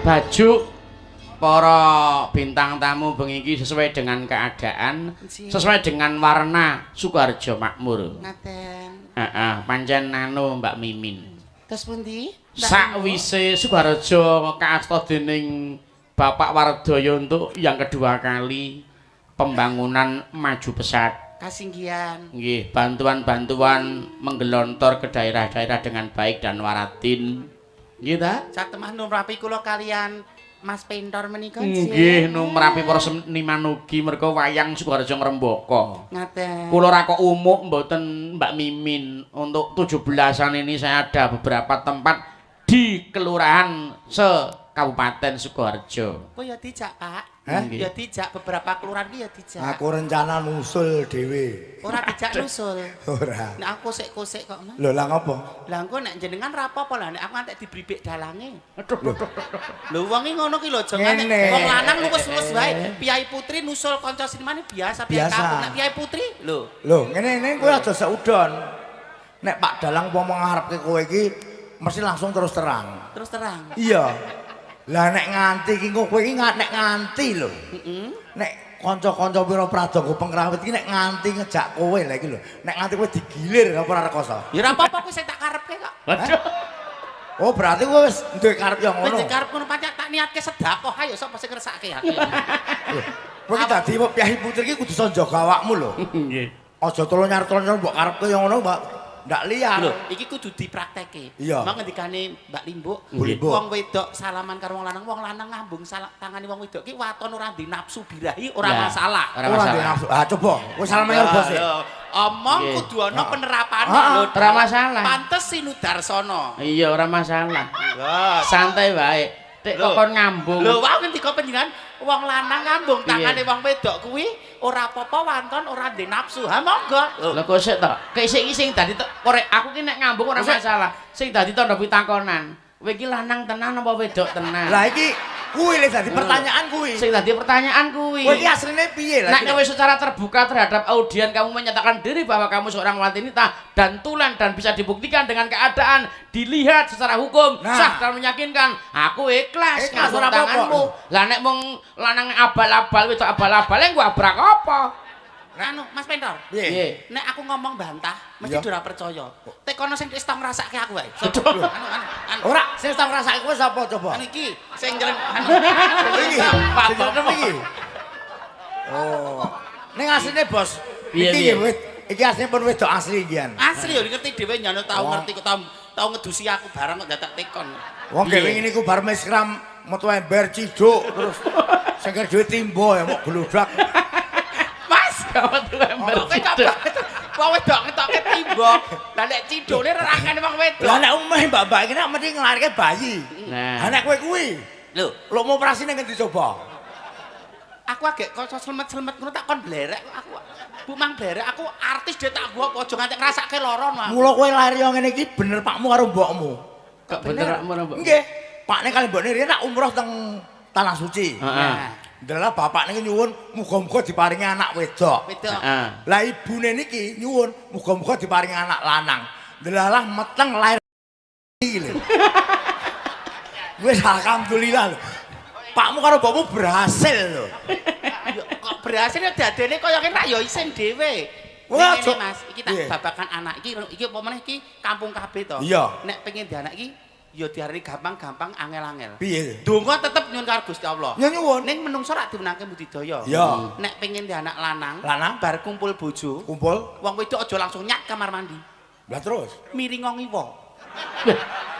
Baju para bintang tamu bengi iki sesuai dengan keadaan, sesuai dengan warna Sukoharjo Makmur. Ngaten. Heeh, pancen anu Mbak Mimin. Terus pundi? Sakwise Sukoharjo kaasta dening Bapak Wardoyo untuk yang kedua kali pembangunan maju pesat. Kasinggihan. Nggih, bantuan-bantuan menggelontor ke daerah-daerah dengan baik dan waratin. Nggih ta? Satemah numrapi kula kalian Mas Pintor menika. Nggih, numrapi para seniman ugi merga wayang Sukoharjo ngrembaka. Ngaten. Kula ra kok umuk mboten Mbak Mimin. Untuk 17-an ini saya ada beberapa tempat di kelurahan se-Kabupaten Sukoharjo. Kok ya dijak, Pak? Hah? Ya dijak beberapa kelurahan ki ya dijak. Aku rencana nusul dhewe. Ora dijak nusul. Ora. Nek aku kosek-kosek kok, Mas. Lho lah ngopo? Lah engko nek jenengan ra apa-apa lah nek aku ngantek dibribik dalange. Aduh. Lho wong iki ngono ki lho aja ngantek wong lanang luwes-luwes wae. Piyai putri nusul kanca sinimane biasa, piyai kampung nek piyai putri lho. Lho ngene-ngene kowe aja seudon. Nek Pak Dalang umpama ngarepke kowe iki mesti langsung terus terang. Terus terang. Iya. Lah nek nganti iki kowe iki nek nganti lho. Heeh. Nek kanca-kanca pira pradangga pengrawit iki nek nganti ngejak kowe lha iki lho. Nek nganti kowe digilir apa ora rekoso? Ya ora apa-apa kuwi sing tak karepke kok. Waduh. Oh berarti kowe wis duwe karep ya ngono. Wis karep ngono pancen tak niatke sedekah ayo sapa sing ngersake aku. Kowe iki dadi piyai putri iki kudu iso njaga awakmu lho. Nggih. Aja tolonyar-tolonyar mbok karepke ya ngono, Mbak. Ndak liar. Lho, iki kudu dipraktekke. Mau ngendikane Mbak Limbuk, wong wedok salaman karo wong lanang ngambung tangane wong wedok ki waton ora ndek nafsu birahi ora masalah. Ora masalah. Ora nafsu. Ah coba, kowe salaman karo bos. Omong kudu ana penerapane lho. Ora masalah. Pantes Sinudarsono. Iya, ora masalah. Santai wae. Tek kok kon ngambung. Lho, wau ngendika panjenengan wong lanang ngambung tangane wong wedok kuwi ora apa-apa wanton ora ndek nafsu. Ha monggo. Lho kok sik to. Kek sik iki sing dadi korek aku ki nek ngambung ora masalah. Sing dadi tandha pitakonan. Kowe iki lanang tenan apa wedok tenan? Lah iki kuwi lho dadi pertanyaan kuwi. Sing dadi pertanyaan kuwi. Kowe iki asline piye lah? Nek kowe secara terbuka terhadap audien kamu menyatakan diri bahwa kamu seorang wanita dan tulen dan bisa dibuktikan dengan keadaan dilihat secara hukum sah dan meyakinkan, aku ikhlas ngambung tanganmu. Lah nek mung lanang abal-abal wedok abal-abale engko abrak apa? Anu Mas Pintor. Piye? Nek aku ngomong bantah mesti ora percaya. Tekono sing wis tau ngrasake aku wae. Anu. Ora, sing tau ngrasake kowe sapa coba? Anu iki sing nyeleng anu. Iki. Sing iki. Oh. Ning asline, Bos. Iki iki asline pun wedok asli iki. Asli yo ngerti dhewe nyane tau ngerti kok tau ngedusi aku barang kok dadak tekon. Wong gawe ngene iku bar meskram metu ember ciduk terus sing dhewe timbo ya mok gludak. Metu ember ciduk. Wong wedok ngetoke timbo. Lah nek cidune rerakane wong wedok. Lah nek umeh mbak-mbak iki nek mesti nglarike bayi. Nah. Lah nek kowe kuwi. Lho, lho mau operasi ning ngendi coba? Aku agek kanca slemet-slemet ngono tak kon blerek aku. Bu mang blerek aku artis dhewe tak gua aja nganti ngrasake lara no. Mula kowe lahir yo ngene iki bener pakmu karo mbokmu. Kok bener pakmu karo mbokmu? Nggih. Pakne kali mbokne riyen nak umroh teng Tanah Suci. Heeh. Ndelok bapak niki nyuwun muga-muga diparingi anak wedok. Wedok. Heeh. Lah ibune niki nyuwun muga-muga diparingi anak lanang. Ndelalah meteng lahir iki lho. Wis alhamdulillah lho. Pakmu karo mbokmu berhasil lho. Kok berhasil ya dadene kaya kene rak ya isin dhewe. Wah, ngene Mas, iki tak babakan anak iki iki apa meneh iki kampung kabeh to. Nek pengen di anak iki ya diarani gampang-gampang angel-angel. Piye? Donga tetep nyuwun karo Gusti Allah. Ya nyuwun. Ning menungso rak diwenangke budidaya. Iya. Nek pengen di anak lanang, bar kumpul bojo, kumpul, wong wedok aja langsung nyak kamar mandi. Lah terus miring ngiwa.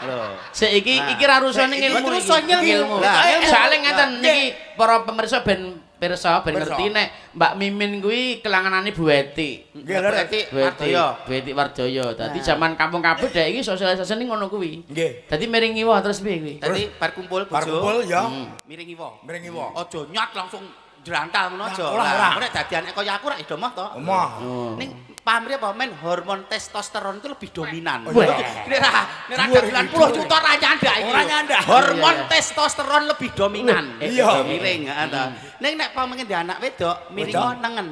Lho, sik iki iki ra rusone ilmu. Ilmu. Soale ngeten niki para pemirsa ben pirsa ben ngerti nek Mbak Mimin kuwi kelanganane Bu Eti. Nggih, lho Eti Wardoyo. Bu Eti Wardoyo. Dadi jaman kampung kabeh dhek iki sosialisasine ngono kuwi. Nggih. Dadi miring ngiwa terus piye kuwi? Dadi bar kumpul bojo. Bar kumpul ya. Miring ngiwa. Miring ngiwa. Aja nyat langsung jrantal ngono aja. Lah nek dadi anak kaya aku rak do moh to. Moh. Ning pamrih apa men hormon testosteron itu lebih dominan. Nek ra 90 juta ra nyandak iki. Ora nyandak. Hormon testosteron lebih dominan. Iya. Miring heeh to. Ning nek pamengin di anak wedok miring nengen.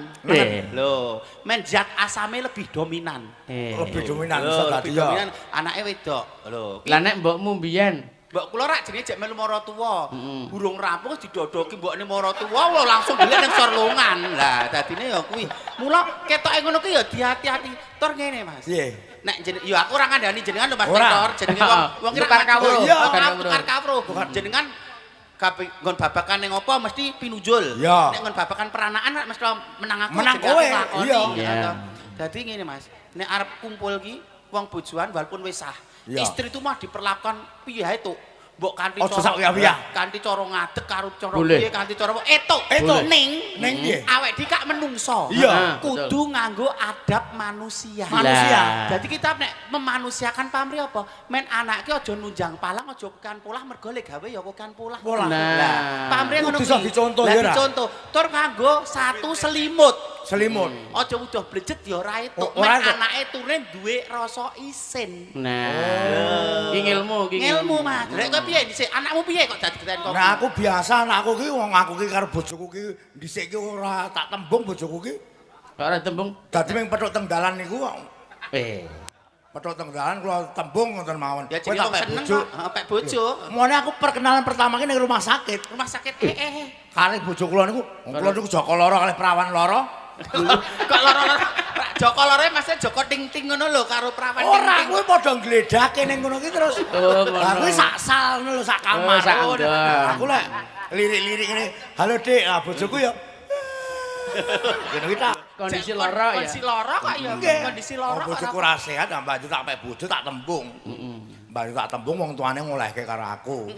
Lho, men zat asame lebih dominan. Lebih dominan iso dadi ya. Anake wedok. Lho. Lah nek mbokmu mbiyen Mbok kula rak jenenge jek melu maratuwa. Burung rampung didodoki mbokne maratuwa lho langsung golek ning sorlongan. Lah dadine ya kuwi. Mula ketoke ngono kuwi ya dihati-hati. Tur ngene, Mas. Piye? Nek jeneng ya aku ora ngandani jenengan lho Mas Tor, jenenge wong tukar kawruh. Tukar kawruh. Jenengan kabeh nggon babakan ning apa mesti pinunjul. Nek nggon babakan peranakan mesti menang aku. Menang kowe. Iya. Dadi ngene Mas, nek arep kumpul ki wong bojoan walaupun wis sah. Istri itu mah diperlakukan piye ae tuk. Mbok kanthi cara kanthi cara ngadeg karo cara piye kanthi cara etuk. Ning ning awake dhewe kak menungso. Kudu nganggo adab manusia. Manusia. Dadi kita nek memanusiakan pamri apa? Men anake aja nunjang palang, aja kokan polah mergo le gawe ya kokan polah. Lah, pamri ngono kuwi. Dicontoh ya. Dicontoh. Tur nganggo satu selimut. Selimut. Aja udah blejet ya ora etuk. Men anake turune duwe rasa isin. Nah. Iki ngilmu, iki ngilmu Mas. Lek kowe piye dhisik? Anakmu piye kok dadi keten kok? Nah aku biasa anakku ki wong aku ki karo bojoku ki dhisik ki ora tak tembung bojoku ki. Kok ora tembung? Dadi mung pethuk teng dalan niku kok. Pethuk teng dalan kula tembung ngoten mawon. Ya jenenge wong seneng kok, pek bojo. Mone aku perkenalan pertama ki ning rumah sakit. Rumah sakit Kalih bojo kula niku, wong kula niku Joko loro kalih perawan loro. Kok loro-loro? Joko loro maksudnya Joko ting-ting ngono lho karo perawan ting-ting. Ora kuwi padha ngledhake ning ngono ki terus. Lah kuwi sak sal ngono lho sak kamar. Aku lek lirik-lirik ngene, "Halo Dik, ah bojoku ya." Ngono ki ta. Kondisi lara ya. Kondisi lara kok ya. Kondisi lara. Bojoku ora sehat, mbak tak pek bojo tak tembung. Mbak tak tembung wong tuane ngolehke karo aku.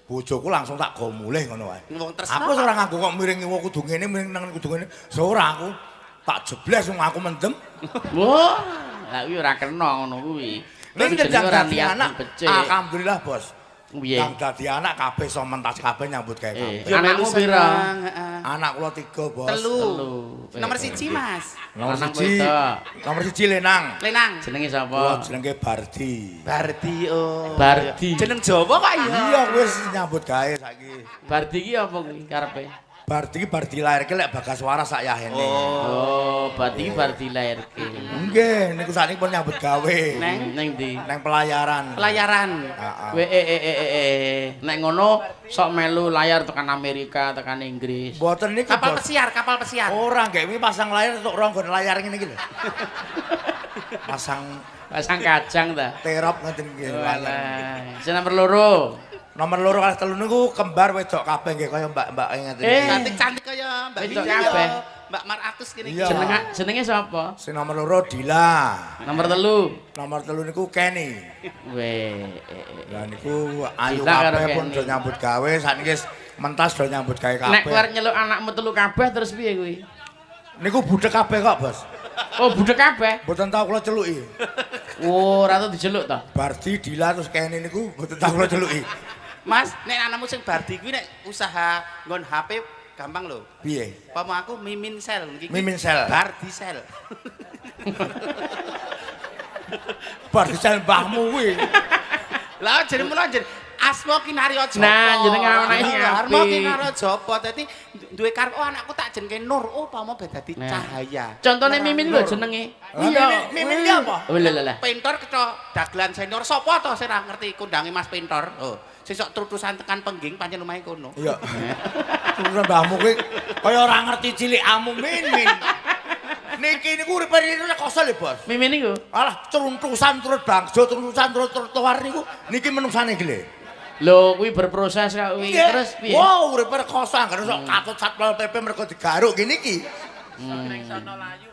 Bojoku langsung tak go mulih ngono wae. Aku ora nganggo kok miring ngiwa kudu ngene, miring nang kudu ngene. Ora aku tak jebles wong aku mendem. Wah, lah kuwi ora kena ngono kuwi. Ning dadi anak, alhamdulillah, Bos. Nang dadi anak kabeh iso mentas kabeh nyambut gawe kabeh. Anakmu pira? Anak kula 3, Bos. 3. Nomor 1, Mas. Nomor 1. Nomor 1 Lenang. Lenang. Jenenge sapa? Kula jenenge Bardi. Bardi, oh. Bardi. Jeneng Jawa kok ya? Iya, wis nyambut gawe saiki. Bardi ki apa kuwi karepe? Bardi ki Bardi lairke lek Bagas Waras sak yahene. Oh, Bardi ki Bardi lairke. Nggih, niku sakniki pun nyambut gawe. Neng ndi? Neng pelayaran. Pelayaran. Heeh. Nek ngono sok melu layar tekan Amerika, tekan Inggris. Mboten niku kapal pesiar, kapal pesiar. Ora, nggih wingi pasang layar tok ora nggon layar ngene iki lho. Pasang kajang ta. Terop ngoten nggih layar. Sing nomor 2. Nomor 2 kalih 3 niku kembar wedok kabeh nggih kaya mbak-mbak ngeten iki. Cantik-cantik kaya Mbak wedok kabeh. Mbak Maratus kene iki. Jenenge sapa? Sing nomor 2 Dila. Nomor 3. Nomor 3 niku Kenny. Weh. Lah niku ayu kabeh pun do nyambut gawe sakniki wis mentas do nyambut gawe kabeh. Nek kowe nyeluk anakmu 3 kabeh terus piye kuwi? Niku budhek kabeh kok, Bos. Oh, budhek kabeh? Mboten tau kula celuki. Oh, ora tau diceluk ta? Bardi, Dila terus Kenny niku mboten tau kula celuki. Mas, nek anakmu sing Bardi kuwi nek usaha nggon HP gampang lho. Piye? Pomo aku Mimin Sel iki. Mimin Sel. Bardi Sel. Bardi Sel mbahmu kuwi. Lah jeneng mula jeneng Asma Kinarya Japa. Nah, jeneng anake sing apik. Asma Kinarya Japa. Dadi duwe karep oh anakku tak jenenge Nur. Oh, pomo ben dadi cahaya. Contone Mimin lho jenenge. Iya, Mimin ki apa? Oh lho lho. Pintor keco dagelan senior sapa to sing ora ngerti kondange Mas Pintor? Oh. Sesuk trutusan tekan pengging pancen omahe kono. Iya. Trutusan mbahmu kuwi kaya ora ngerti cilikamu Mimin. Niki niku uripe rekoso lho, Bos. Mimin niku. Alah, truntusan turut bangsa, truntusan turut trotoar niku niki menungsane iki lho. Lho kuwi berproses kok kuwi. Terus piye? Wow, uripe rekoso anggere sok katut Satpol PP mergo digaruk ngene iki. Ning sono layu.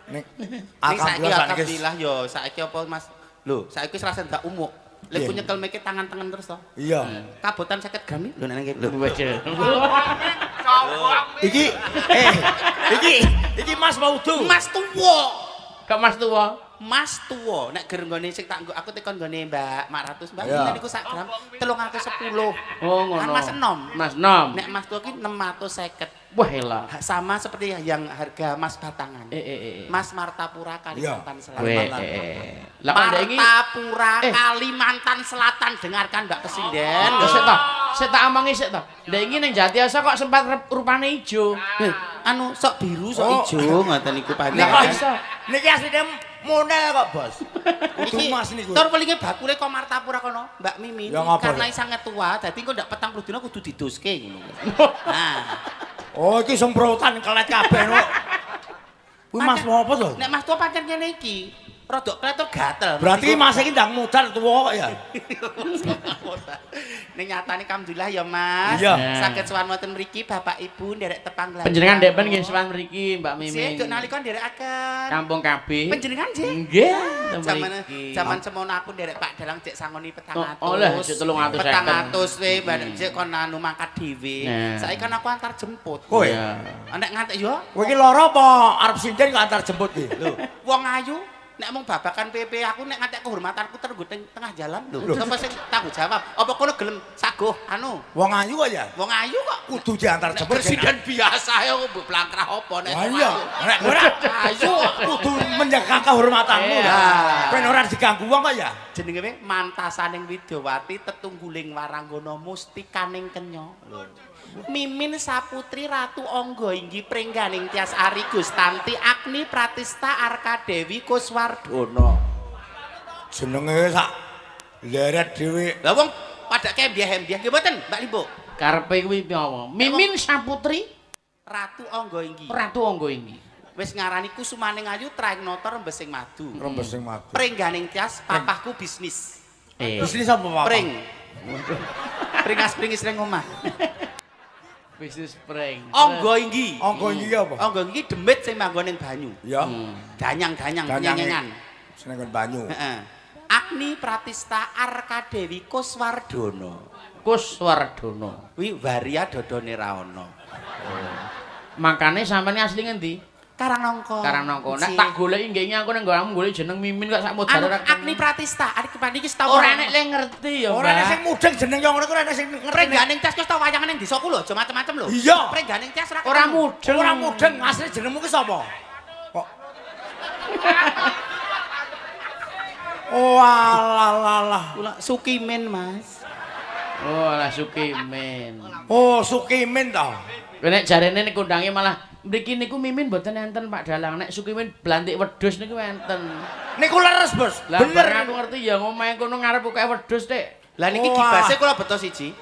Alhamdulillah yo saiki apa Mas? Lho, saiki wis rasa ndak umuk. Lek ku nyekel meke tangan-tangan terus to. Iya. Kabotan 50 gram lho nek nang kene. Lho. Iki iki Mas Maudu. Mas tuwa. Kok Mas tuwa? Mas tuwa nek ger nggone sing tak nggo aku tekon nggone Mbak Maratus Mbak niku sak gram 310. Oh ngono. Kan Mas enom. Mas enom. Nek Mas tuwa ki 650. Wah elah. Sama seperti yang harga Mas Batangan. Mas Martapura Kalimantan Selatan. Lah kok iki Martapura Kalimantan Selatan dengarkan Mbak Pesinden. Lho sik ta. Sik tak omongi sik ta. Ndek iki ning Jatiasa kok sempat rupane ijo. Anu sok biru sok ijo ngoten niku panjenengan. Niki asline monel kok, Bos. Kudu mas niku. Tur welinge bakule kok Martapura kono, Mbak Mimin. Karena sangat tua, dadi engko ndak 40 dina kudu didoske ngono. Nah. Oh, iki semprotan kelet kabeh kok. Kuwi mas apa to? Nek mas tua pancen ngene iki, rodok kelet tur gatel. Berarti mas iki ndang modal tuwa kok ya. Ning nyatane alhamdulillah ya Mas. Saged sowan wonten mriki Bapak Ibu nderek tepang lan. Panjenengan ndek ben nggih sowan mriki Mbak Mimin. Sik nalika nderekaken. Kampung KB. Panjenengan nggih. Nggih. Jaman semono aku nderek Pak Dalang jek sangoni 400. Oh lah jek 350. 400 we bareng jek kon anu mangkat dhewe. Saiki kan aku antar jemput. Kowe. Nek ngantek yo. Kowe iki lara apa arep sinden kok antar jemput iki? Lho, wong ayu nek mung babakan PP aku nek ngantek kehormatanku ternggo tengah jalan lho. Sapa sing tanggung jawab? Apa kono gelem saguh anu? Wong ayu kok ya? Wong ayu kok kudu diantar jemput. Presiden biasa ya mbok blangkrah apa nek iya. Nek ora ayu kudu menjaga kehormatanmu. Ben ora diganggu wong kok ya. Jenenge we mantasaning Widowati tetungguling waranggana mustikaning kenya. Mimin Saputri Ratu Angga Inggi Prengganing Tias Ari Gustanti Agni Pratista Arkadewi Kuswardono. Jenenge sak leret dhewe. Lah wong padake mbiah-mbiah nggih mboten Mbak Limbo. Karepe kuwi piye? Mimin Saputri Ratu Angga Inggi. Ratu Angga Inggi. Wis ngarani kusumaning ayu traing nata rembesing madu. Rembesing madu. Prengganing Tias papahku bisnis. Bisnis apa papa? Pring. Pringas-pringis ning omah. Bisnis prank. Angga Inggi. Angga Inggi apa? Angga Inggi demit sing manggon ning banyu. Ya. Danyang-danyang nyengengan. Sing nang banyu. Heeh. Agni Pratista Arkadewi Kuswardono. Kuswardono. Kuwi waria dodone ra ono. Makane sampeyan asli ngendi? Karangnongko. Karangnongko. Nek tak goleki nggih aku nang nggonmu golek jeneng Mimin kok sak modal ora. Agni Pratista. Arek iki wis tau ora nek le ngerti ya, Mbak. Ora nek sing mudeng jeneng yo ngono kuwi ora nek sing ngerti. Prengganing Tias wis tau wayangan ning desaku lho, aja macem-macem lho. Iya. Prengganing Tias ora mudeng. Ora mudeng, asli jenengmu ki sapa? Kok. Oh alah. Kula Sukimin, Mas. Oh alah Sukimin. Oh Sukimin to. Nek jarene nek kondange malah mriki niku Mimin mboten enten Pak Dalang, nek Sukimin blantik wedhus niku enten. Niku leres, Bos. Bener aku ngerti ya omahe kono ngarep pokoke wedhus, Dik. Lah niki gibase kula beto siji.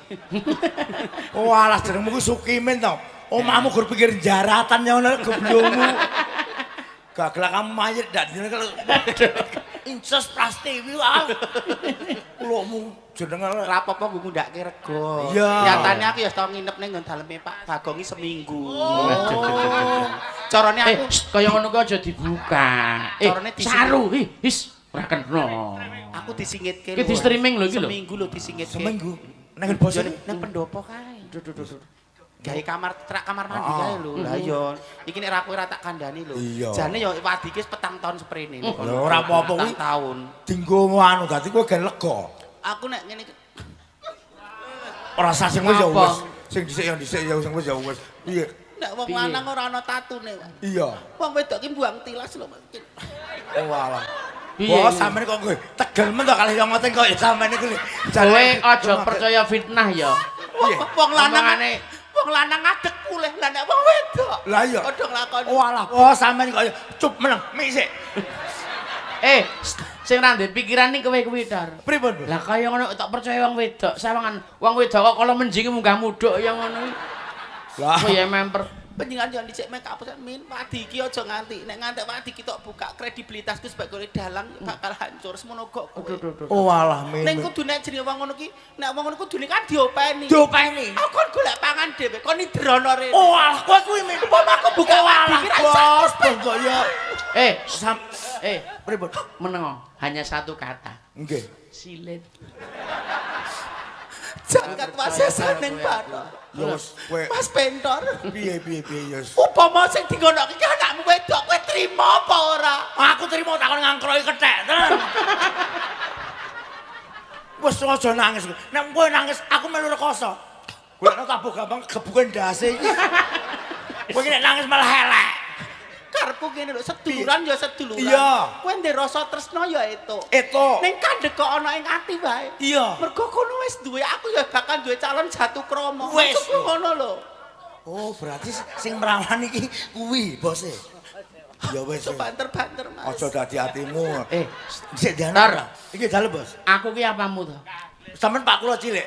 Oh alah jenengmu ku Sukimin to. Omahmu gur pikir jaratan ya ngono geblungmu. Gaglak kamu mayit ndak jenenge Incas Prastiwi ah. Kulokmu jenenge ora apa-apa nggo ngundhake rega. Nyatane aku ya tau nginep ning nggon daleme Pak Bagong seminggu. Carane aku kaya ngono kuwi aja dibuka. Saru, his ora kena. Aku disingitke. Iki di streaming lho iki lho. Seminggu lho disingitke. Seminggu. Nang nggon bos nang pendopo kae. Gawe kamar trak kamar mandi kae lho. Lah iya, iki nek ra kowe ora tak kandhani lho. Jane ya wadi iki wis 4 tahun seprene. Lho ora apa-apa kuwi. Tahun. Dinggo anu dadi kowe gen lega. Aku nek ngene iki ora sah sing wis ya wis. Sing dhisik ya dhisik ya sing wis ya wis. Piye? Nek wong lanang ora ana tatune. Iya. Wong wedok ki mbuang tilas lho. Oh alah. Bos sampeyan kok kowe tegel men to kalih yang ngoten kok ya sampeyan iku. Kowe aja percaya fitnah ya. Wong lanang wong lanang ngadeg pulih lah nek wong wedok. Lah iya. Padha nglakoni. Oh alah, bos sampeyan kok cup meneng mik sik. Sing ra ndek pikiran iki kowe kuwi, Dar. Pripun, Bos? Lah kaya ngono tak percaya wong wedok, sawangan wong wedok kok kala menjingi munggah mudhuk ya ngono kuwi. Lah kowe ya memper. Panjenengan yo dhisik mek kapus min wadi iki aja nganti nek nganti wadi iki tok buka kredibilitasku sebagai dalang bakal hancur semono kok kowe. Oh alah min. Ning kudu nek jenenge wong ngono ki nek wong ngono kudune kan diopeni. Diopeni. Aku kon golek pangan dhewe kon idrono rene. Oh alah kowe kuwi min. Umpama aku buka wadi ki ra bos kok ya. Pripun? Menengo, hanya satu kata. Nggih. Silit. Jagat wasesan ning bathok. Ya wis kowe Mas Pentor. Piye piye piye ya wis. Upama sing dinggonoke ki anakmu wedok kowe trimo apa ora? Aku trimo takon ngangkroki kethek tenan. Wis aja nangis. Nek kowe nangis aku melu rekoso. Golekno tabuh gampang gebuke ndase iki. Kowe iki nek nangis malah elek. Karepku ngene lho, seduluran ya seduluran. Iya. Kowe ndek rasa tresna ya etuk. Etuk. Ning kandhek kok ana ing ati wae. Iya. Mergo kono wis duwe aku ya bakal duwe calon jatuh krama. Wis ngono lho. Oh, berarti sing merawan iki kuwi bose. Ya wis. Banter-banter, Mas. Aja dadi atimu. Sik dianar. Iki dalem, Bos. Aku ki apamu to? Sampeyan Pak kula cilik.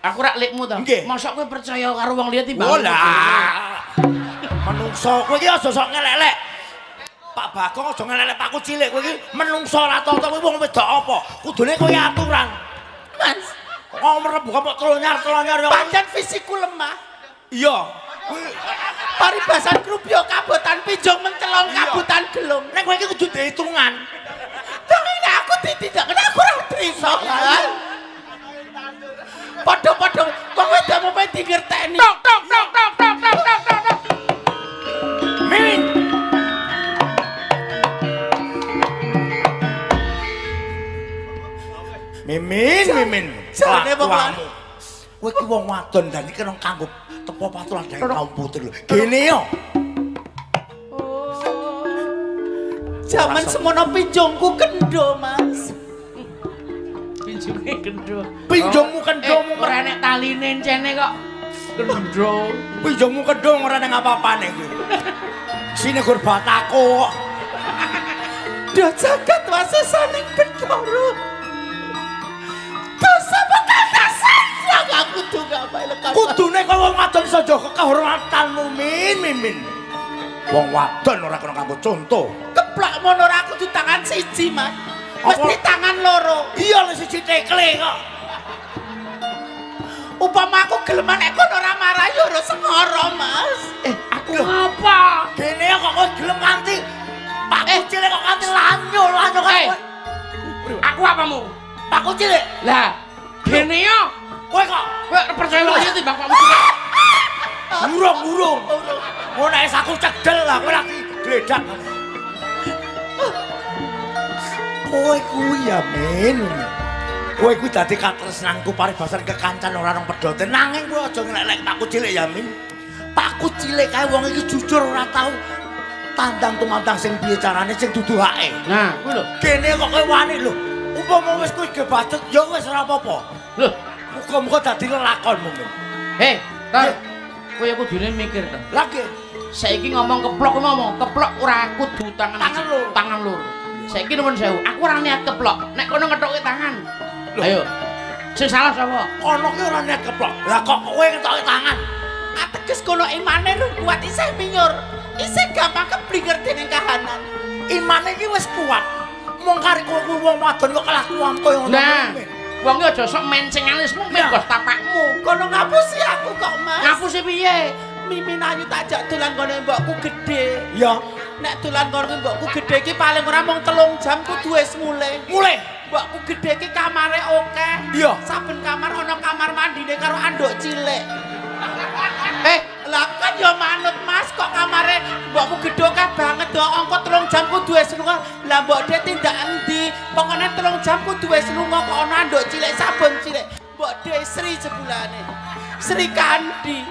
Aku rak likmu to. Mosok kowe percaya karo wong liya timbang. Lah. Menungso kowe iki aja sok ngelek-elek. Pak Bagong aja ngelek-elek Pakku cilik kowe iki menungso ora tau kowe wong wedok apa? Kudune kowe aturan. Mas, kok mlebu kok tlonyar-tlonyar ya. Pancen fisikku lemah. Iya. Paribasan krubyo kabotan pinjong mencelong kabutan gelung. Nek kowe iki kudu dihitungan. Dong aku ditindakne aku ora trimo. Padha-padha wong wedokmu pe dingerteni. Tok tok tok tok tok tok tok tok. Mimin. Mimin, mimin. Jane wong lanang. Kowe iki wong wadon dan iki kena kanggo tepo patulan dening kaum putri lho. Gene yo. Jaman semono pinjongku kendo, Mas. Pinjonge kendo. Pinjongmu kendo ora enek taline encene kok. Kendo. Pinjongmu kendo ora enek apa-apane kuwi. Sine gur batako kok. Do jagat wasesaning Bathara. Dosa pekatasan aku kudu gawe lekas. Kudune kowe wong wadon iso njaga kehormatanmu, Min, Mimin. Wong wadon ora kena kanggo conto. Keplak mono ora kudu tangan siji, Mas. Mesti tangan loro. Iya lho siji tekle kok. Upama aku geleman nek kono ora marah ya ora sengara, Mas. Aku ngapa? Gene kok kowe gelem nganti Pakku cilik kok nganti lanyo-lanyo kok. Aku apamu? Pakku cilik. Lah, gene yo. Kowe kok kowe percaya wong liya timbang pakmu cilik. Urung-urung. Ngono nek aku cedel lah kowe lagi gledak. Kowe kuwi ya, Min. Kowe kuwi dadi katresnanku paribasan kekancan ora nang pedote. Nanging kowe aja ngelek-elek pakku cilik ya, Min. Pakku cilik kae wong iki jujur ora tau tandang tumandang sing piye carane sing dudu hake. Nah, kuwi lho. Kene kok kowe wani lho. Upama wis kowe gebacut ya wis ora apa-apa. Lho, muga-muga dadi lelakonmu, Min. Hei, Tar. Kowe kudune mikir to. Lah nggih. Saiki ngomong keplok ngomong, keplok ora kudu tangan loro. Tangan loro. Saiki nuwun sewu, aku ora niat keplok. Nek kono ngethoke tangan. Ayo. Sing salah sapa? Kono ki ora niat keplok. Lah kok kowe ngethoke tangan? Ateges kono imane rung kuat isih minyur. Isih gampang keblinger dening kahanan. Imane iki wis kuat. Mung kari kowe kuwi wong wadon kok kelakuan koyo ngono. Nah, wong ki aja sok menceng alismu mengkos tapakmu. Kono ngapusi aku kok, Mas. Ngapusi piye? Mimin ayu tak jak dolan gone mbokku gedhe. Iya. Nek dolan gone mbokku gedhe iki paling ora mung 3 jam kudu wis mulih. Mulih. Mbokku gedhe iki kamare akeh. Iya. Saben kamar ana kamar mandine karo anduk cilik. Lah kan ya manut Mas kok kamare mbokku gedhe akeh banget do angka 3 jam kudu wis lunga. Lah mbok dhe tindak endi? Pokone 3 jam kudu wis lunga kok ana anduk cilik sabun cilik. Mbok dhe Sri jebulane. Sri Kandi.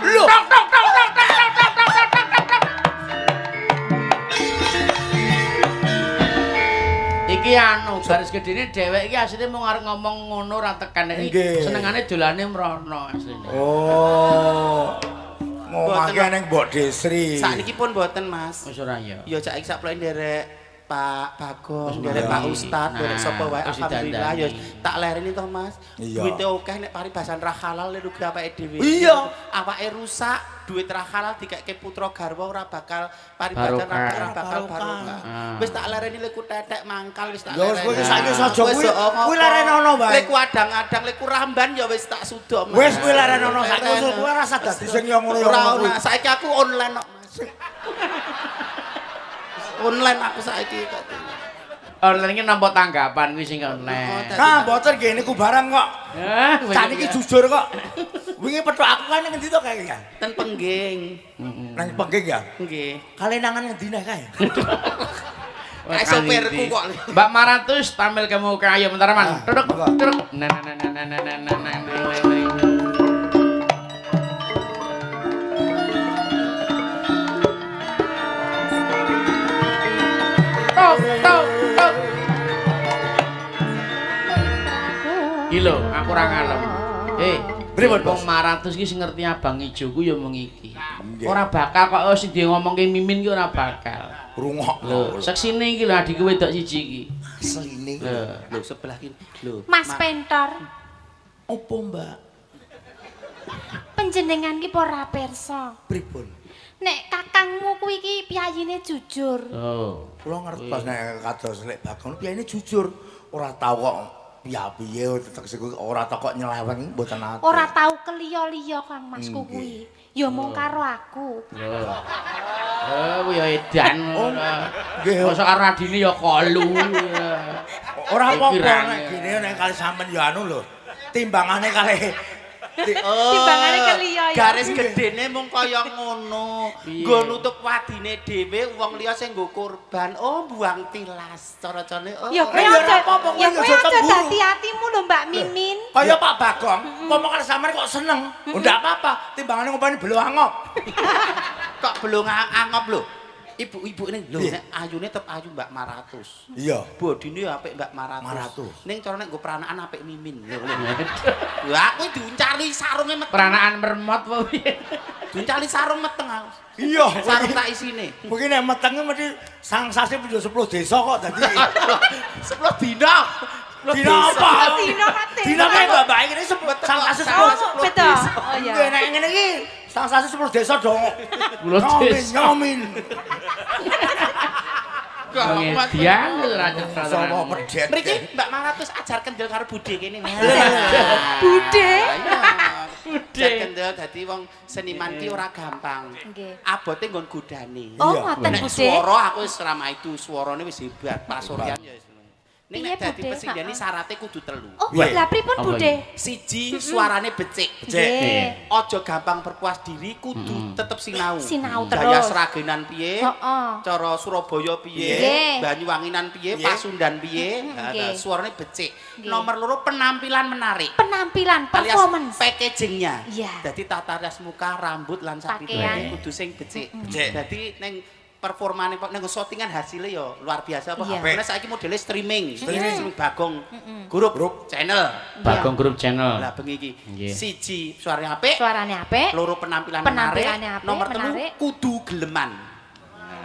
Lho. Tok tok tok tok tok tok tok tok tok tok. Iki anu garis gedene dhewek iki asline mung arep ngomong ngono ora tekan iki senengane dolane mrono asline. Oh. Ngomongke ning Mbok Desri. Sakniki pun mboten, Mas. Wis ora ya. Ya cak iki sak ploke nderek Pak Bagong, nderek Pak Ustad, nderek sapa wae alhamdulillah ya tak lereni to, Mas. Duwite akeh nek paribasan ra halal rugi awake dhewe. Iya, awake rusak, duit ra halal dikeke putra garwa ora bakal paribasan ora bakal barokah. Wis tak lereni leku tetek mangkal wis tak lereni. Ya wis kowe saiki aja kuwi. Kuwi lerenono wae. Leku adang-adang, leku ramban ya wis tak suda, Mas. Wis kuwi lerenono saiki kuwi ora usah dadi sing yo ngono yo. Ora, saiki aku online kok, Mas. Online aku saiki kok. Online iki nampa tanggapan kuwi sing online. Nah, mboten nggih niku barang kok. Saniki jujur kok. Wingi petuk aku kan ngendi to kae ya? Ten Pengging. Nang Pengging ya? Nggih. Kalenangan ngendi neh kae? Kae sopirku kok. Mbak Maratus tampil ke muka ayo bentar Man. Duduk, duduk. Nah nah nah nah nah nah nah nah. Tok tok tok. Iki lho, aku ora ngalem. Pripun, Bos? Wong 500 iki sing ngerti abang ijo ku ya mung iki. Ora bakal kok sing dia ngomongke Mimin ki ora bakal. Rungokno. Lho, seksine iki lho adikku wedok siji iki. Asline. Lho sebelah kiri. Lho. Mas Pentor. Opo, Mbak? Panjenengan ki ora pirsa. Pripun? Nek kakangmu kuwi iki piyayine jujur. Oh. Kula ngertos nek kados Lek Bagong piyayine jujur. Ora tau kok piye-piye tegese ora tau kok nyeleweng mboten nate. Ora tau keliya-liya Kang Masku kuwi. Ya mung karo aku. Oh, kuwi ya edan. Nggih. Mosok karo adine ya kolu. Ora apa-apa nek gene nek kali sampean ya anu lho. Timbangane kali timbangane keliya ya. Garis gedene mung kaya ngono. Nggo nutup wadine dhewe wong liya sing nggo korban. Oh, buang tilas cara-carane. Oh. Ya kowe aja apa-apa kowe aja dadi atimu lho Mbak Mimin. Kaya Pak Bagong, umpama kali sampean kok seneng. Ndak apa-apa, timbangane ngumpani belo angop. Kok belo angop lho. Ibu-ibu ini lho nek ayune tetep ayu Mbak Maratus. Iya. Bodine apik Mbak Maratus. Ning cara nek nggo peranaan apik Mimin. Lho. Lho aku diuncali sarunge meteng. Peranaan mermot apa piye? Diuncali sarung meteng aku. Iya, sarung tak isine. Mungkin nek metenge mesti sang sasi pindho 10 desa kok dadi 10 dina. Dina apa? Dina kate. Dina kae Mbak ngene sang sasi 10 desa. Oh iya. Nek ngene iki sang sasi 10 desa dong. 10 desa. Nyomin. Ngedian ora cetha. Sapa pedet. Mriki Mbak Maratus ajar kendel karo Bude kene. Bude. Bude. Kendel dadi wong seniman ki ora gampang. Abote nggon godane. Oh, ngoten Bude. Swara aku wis ramah itu, swarane wis hebat, pasuryan ya wis. Ning nek dadi pesindhene syarate kudu telu. Oh, lha pripun Bude? Siji suarane becik. Becik. Aja gampang berpuas diri, kudu tetep sinau. Sinau terus. Gaya Sragenan piye? Cara Surabaya piye? Banyuwanginan piye? Pasundan piye? Suarane becik. Nomor loro penampilan menarik. Penampilan, performance. Packagingnya. Dadi tata rias muka, rambut lan sakpituhe kudu sing becik. Dadi ning performane nang shootingan hasilnya ya luar biasa apa. Karena saiki modele streaming, streaming Bagong Grup Channel. Bagong Grup Channel. Lah bengi iki siji suarane apik, suarane apik, loro penampilan menarik, nomor telu kudu geleman.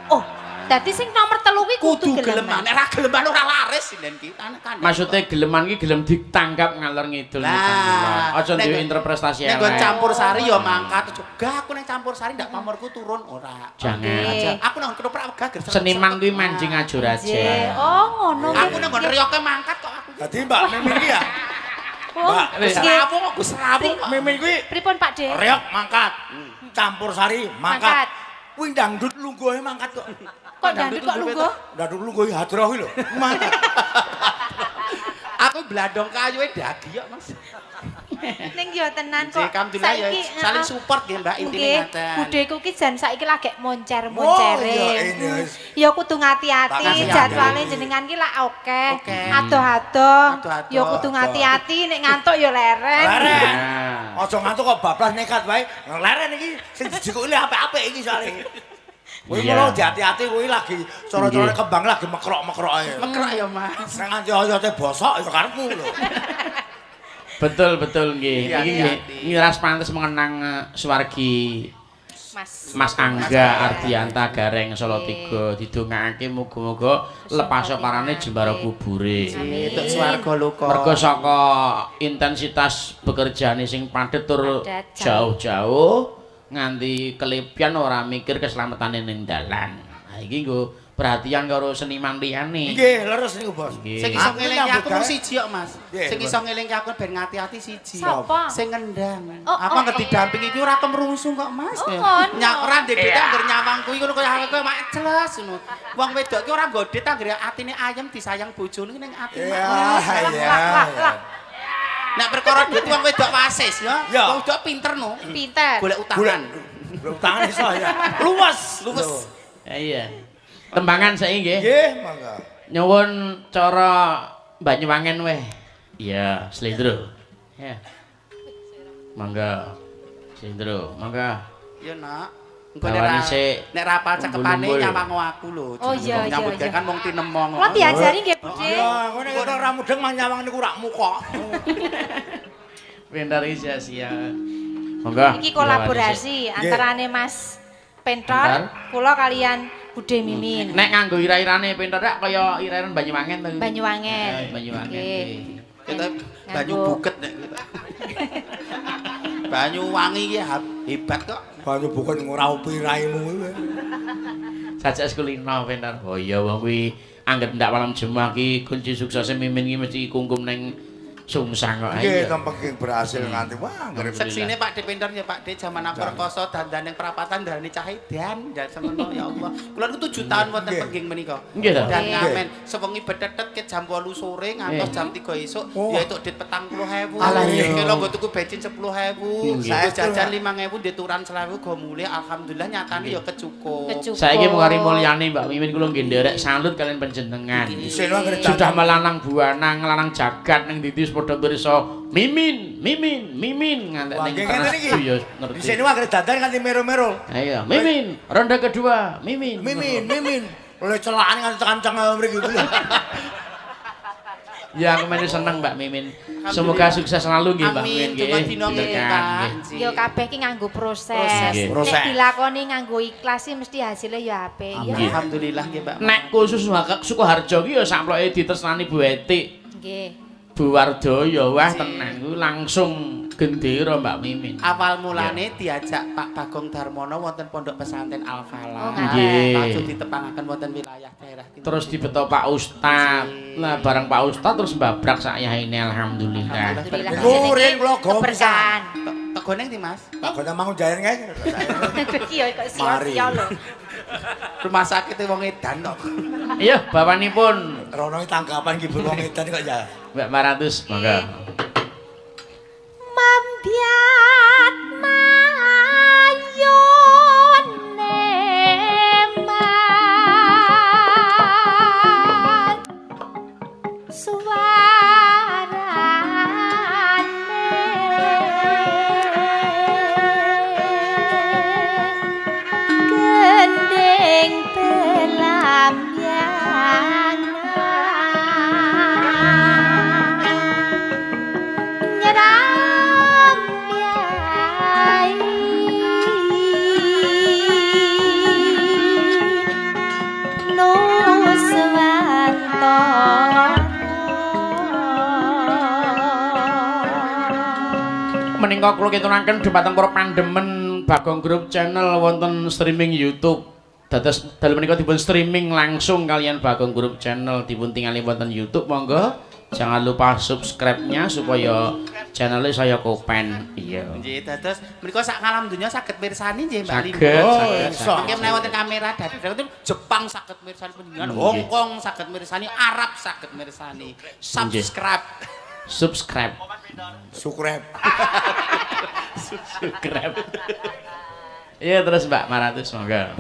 Oh, dadi sing nomor telu kuwi kudu geleman. Nek ora geleman ora laris sinden ki. Maksude geleman ki gelem ditanggap ngalor ngidul. Aja duwe interpretasi elek. Nek nggon campur sari ya mangkat. Gah aku nek campur sari ndak pamorku turun ora. Jangan. Aku nang ketoprak wegah ger. Seniman kuwi manjing ajur aja. Oh, ngono. Aku nang nggon riyoke mangkat kok aku. Dadi Mbak Mimin iki ya. Mbak, srawung kok srawung. Mimin kuwi pripun Pak De? Reyok mangkat. Campur sari mangkat. Kuwi dangdut lungguhe mangkat kok. Kok dangdut kok lungguh? Dangdut lungguhe hadroh kuwi lho. Mangkat. Aku blandong kayuhe dagi kok, Mas. Ning yo tenan kok. Saiki saling support nggih Mbak intine ngaten. Budheku ki jan saiki lagi moncer-moncere. Ya kudu ngati-ati jadwale jenengan ki lak akeh. Adoh-adoh. Ya kudu ngati-ati nek ngantuk ya leren. Leren. Aja ngantuk kok bablas nekat wae. Leren iki sing dijikuki apik-apik iki soalé. Kuwi mulo hati-hati kuwi lagi cara-cara kembang lagi mekrok-mekrok ae. Mekrok ya Mas. Nek nganti oyote bosok ya karepmu lho. Betul betul nggih. Iki nggih ras pantes mengenang swargi Mas Angga Ardianta Gareng Solo 3 didongakake muga-muga lepas parane jembara kubure. Amin. Swarga loka. Mergo saka intensitas bekerjane sing padhet tur jauh-jauh nganti kelebihan ora mikir keselamatane ning dalan. Nah iki nggo perhatian karo seniman liyane. Nggih, leres niku, Bos. Sing iso ngelingke aku mung siji kok, Mas. Sing iso ngelingke aku ben ngati-ati siji. Sing ngendang. Aku anggere didampingi iki ora kemrungsung kok, Mas. Nyak ora ndek dhek anggere nyawang kuwi ngono kaya aku mak jelas ngono. Wong wedok ki ora nggodhet anggere atine ayem disayang bojone ning ati mak. Iya, iya. Nek perkara duit wong wedok wasis ya. Wong wedok pinter no. Pinter. Golek utangan. Golek utangan iso ya. Luwes, luwes. Iya. Tembangan saiki nggih. Nggih, mangga. Nyuwun cara Banyuwangen weh. Iya, slendro. Ya. Mangga. Slendro, mangga. Ya, Nak. Engko nek ra apal cakepane nyawang aku lho. Oh iya iya. Nyambut gawe kan wong tinemong. Kula diajari nggih, Bude. Iya, engko nek ora mudeng mah nyawang niku rakmu kok. Pentor iki sia-sia. Monggo. Iki kolaborasi antarane Mas Pentor, kula kalian Bude Mimin. Nek nganggo ira-irane Pentor rak kaya ira-iran Banyuwangen to. Banyuwangen. Banyuwangen. Kita banyu buket nek kita. Banyuwangi iki hebat kok. Banyu buket ngraupi raimu kuwi. Sajak sekulino Pentor. Oh iya wong kuwi anggep ndak malam Jumat iki kunci suksese Mimin iki mesti kungkum ning sungsang kok. Nggih, tempengking berhasil nganti wah. Seksine Pak De Pentor ya Pak De jaman aku rekoso dandan ning perapatan darani cah edan ndak semono ya Allah. Kula niku 7 tahun wonten pengging menika. Dan ngamen sewengi betetet ke jam 8 sore ngantos jam 3 esuk ya entuk dit 40.000. Kilo nggo tuku bensin 10.000, nggo jajan 5.000 dituran 1.000 go mulih alhamdulillah nyatane ya kecukup. Saiki mung mulyane Mbak Mimin kula nggih nderek salut kalian panjenengan. Sudah melanang buana, nglanang jagat ning ndi padha pirsa Mimin, Mimin, Mimin ngantek ning iki ya ngerti. Dhisik niku anggere dandan nganti mero-mero. Ha iya, Mimin, ronde kedua, Mimin. Mimin, Mimin. Oleh celakane nganti tekan cengel mriki kuwi. Ya aku meni seneng Mbak Mimin. Semoga sukses selalu nggih Mbak Mimin nggih. Ya kabeh iki nganggo proses. Nek dilakoni nganggo ikhlas sih mesti hasilnya ya apik. Alhamdulillah nggih Mbak. Nek khusus Sukoharjo ki ya samploke ditresnani Bu Etik. Nggih. Bu Wardoyo wah tenang kuwi langsung gendera Mbak Mimin. Awal mulane diajak Pak Bagong Darmono wonten Pondok Pesantren Al Falah. Nggih. Langsung ditepangaken wonten wilayah daerah Timur. Terus dibeto Pak Ustad. Lah bareng Pak Ustad terus mbabrak sak yaine alhamdulillah. Niku riyen kula go keberkahan. Tegone ndi Mas? Tegone Mangunjayan kae. Iki ya kok sia-sia lho. Rumah sakit wong edan kok. Iya, bapanipun. Rono tanggapan ki wong edan kok ya. Mbak Maratus, monggo. Mambiat mayone man suarane gending pelambiangan Menika kula keturaken dhumateng para pandemen Bagong Group Channel wonten streaming YouTube. Dados dalu menika dipun streaming langsung kalian Bagong Group Channel dipun tingali wonten YouTube. Monggo jangan lupa subscribe-nya supaya channelnya saya kopen. Iya. Nggih, dados menika sak ngalam donya saged mirsani nggih Mbak Limbo. Saged. Mangke menawi wonten kamera dados Jepang saged mirsani panjenengan, Hong Kong saged mirsani, Arab saged mirsani. Subscribe. Subscribe. Subscribe. Subscribe. Iya terus Mbak Maratus monggo.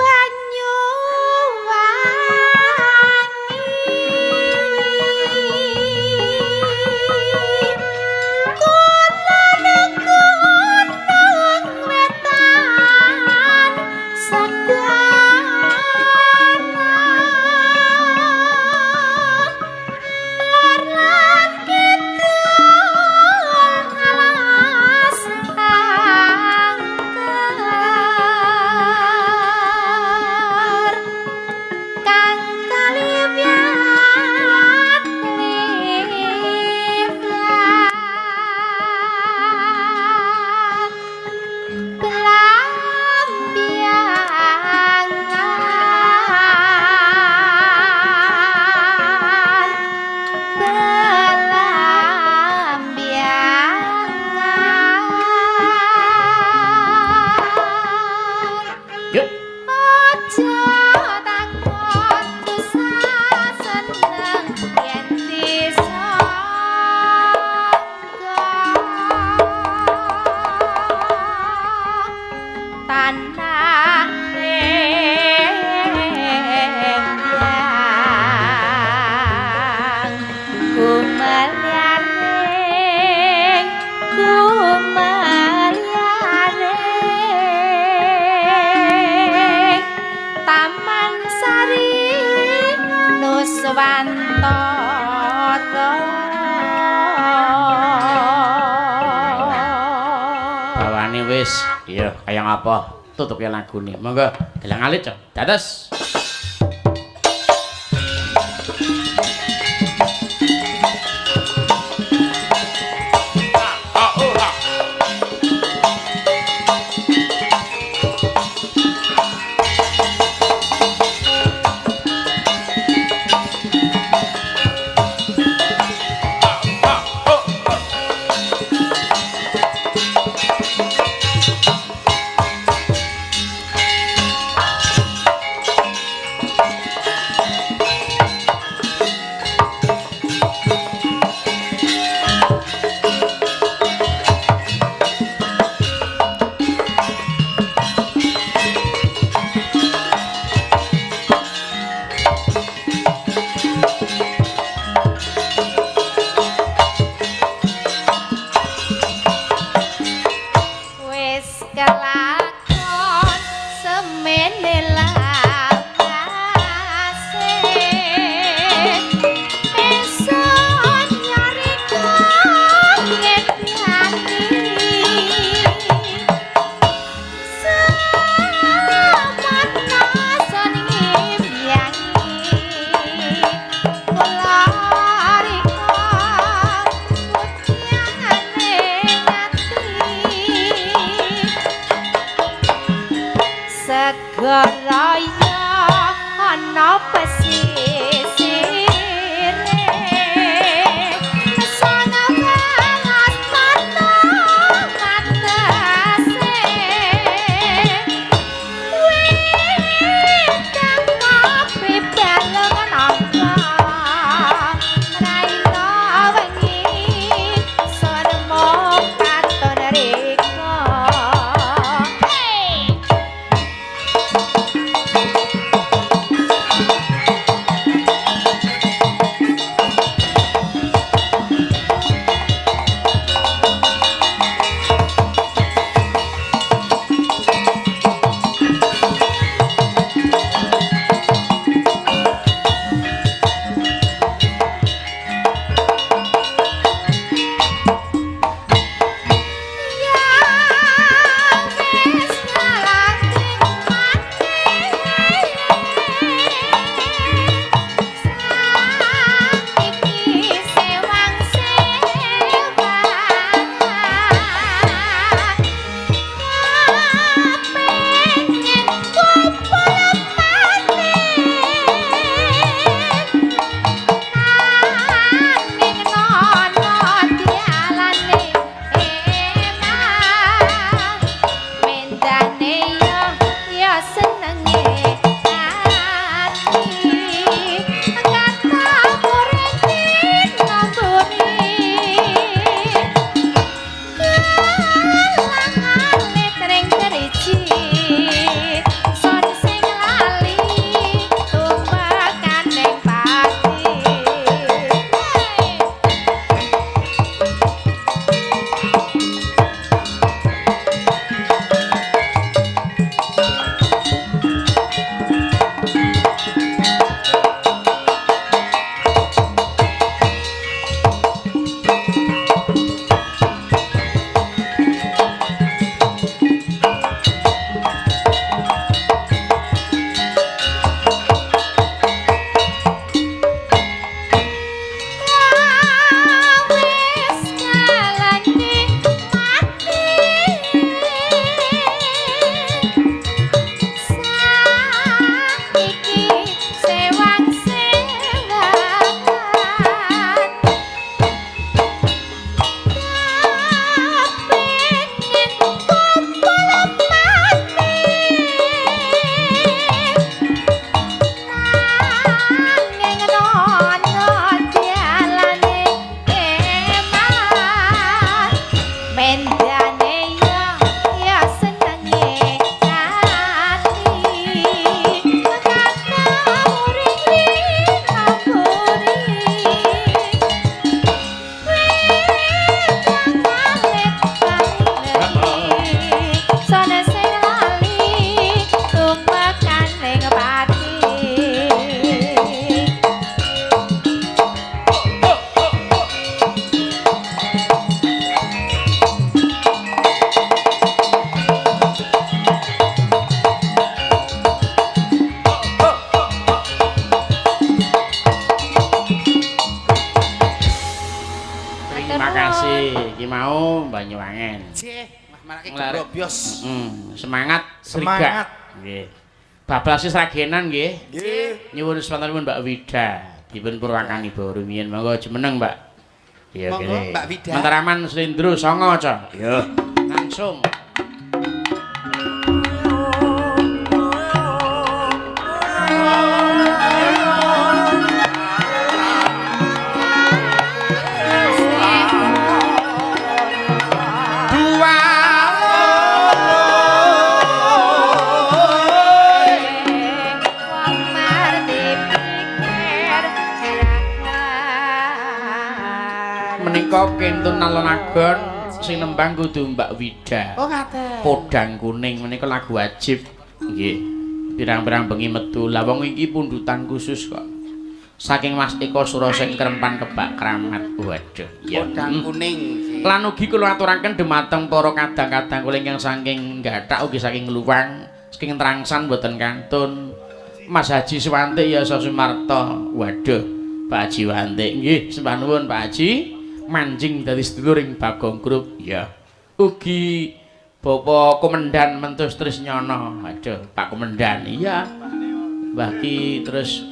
Nuswantara. Wis, iya kaya ngapa? Tutup ya lagune. Monggo, gelang alit, Cok. Dados. Hey! Nglareke gebrobyos. Semangat. Semangat. Nggih. Bablasi Sragenan nggih. Nggih. Nyuwun swantenipun Mbak Wida dipun purwakani rumiyin. Monggo jumeneng, Mbak. Iya kene. Mbak Wida. Mataraman Slendro Songo, Cok. Iya. Langsung. Kentun nalonagon sing nembang kudu Mbak Wida. Oh ngaten. Podang kuning menika lagu wajib. Nggih. Pirang-pirang bengi metu. Lah wong iki pundutan khusus kok. Saking Mas Eko Suraseng Krempan Kebak Kramat. Waduh. Ya. Podang kuning. Lan ugi kula aturaken dumateng para kadang-kadang kula ingkang saking Gathak ugi saking Luwang, saking Trangsan mboten kantun. Mas Haji Suwanti Yasa Sumarto. Waduh, Pak Haji Wantik. Nggih, sembah nuwun Pak Haji. Manjing dari sedulur ing Bagong Grup ya. Ugi Bapak Komandan Mentus Trisnyono. Aduh, Pak Komandan. Iya. Mbah Ki terus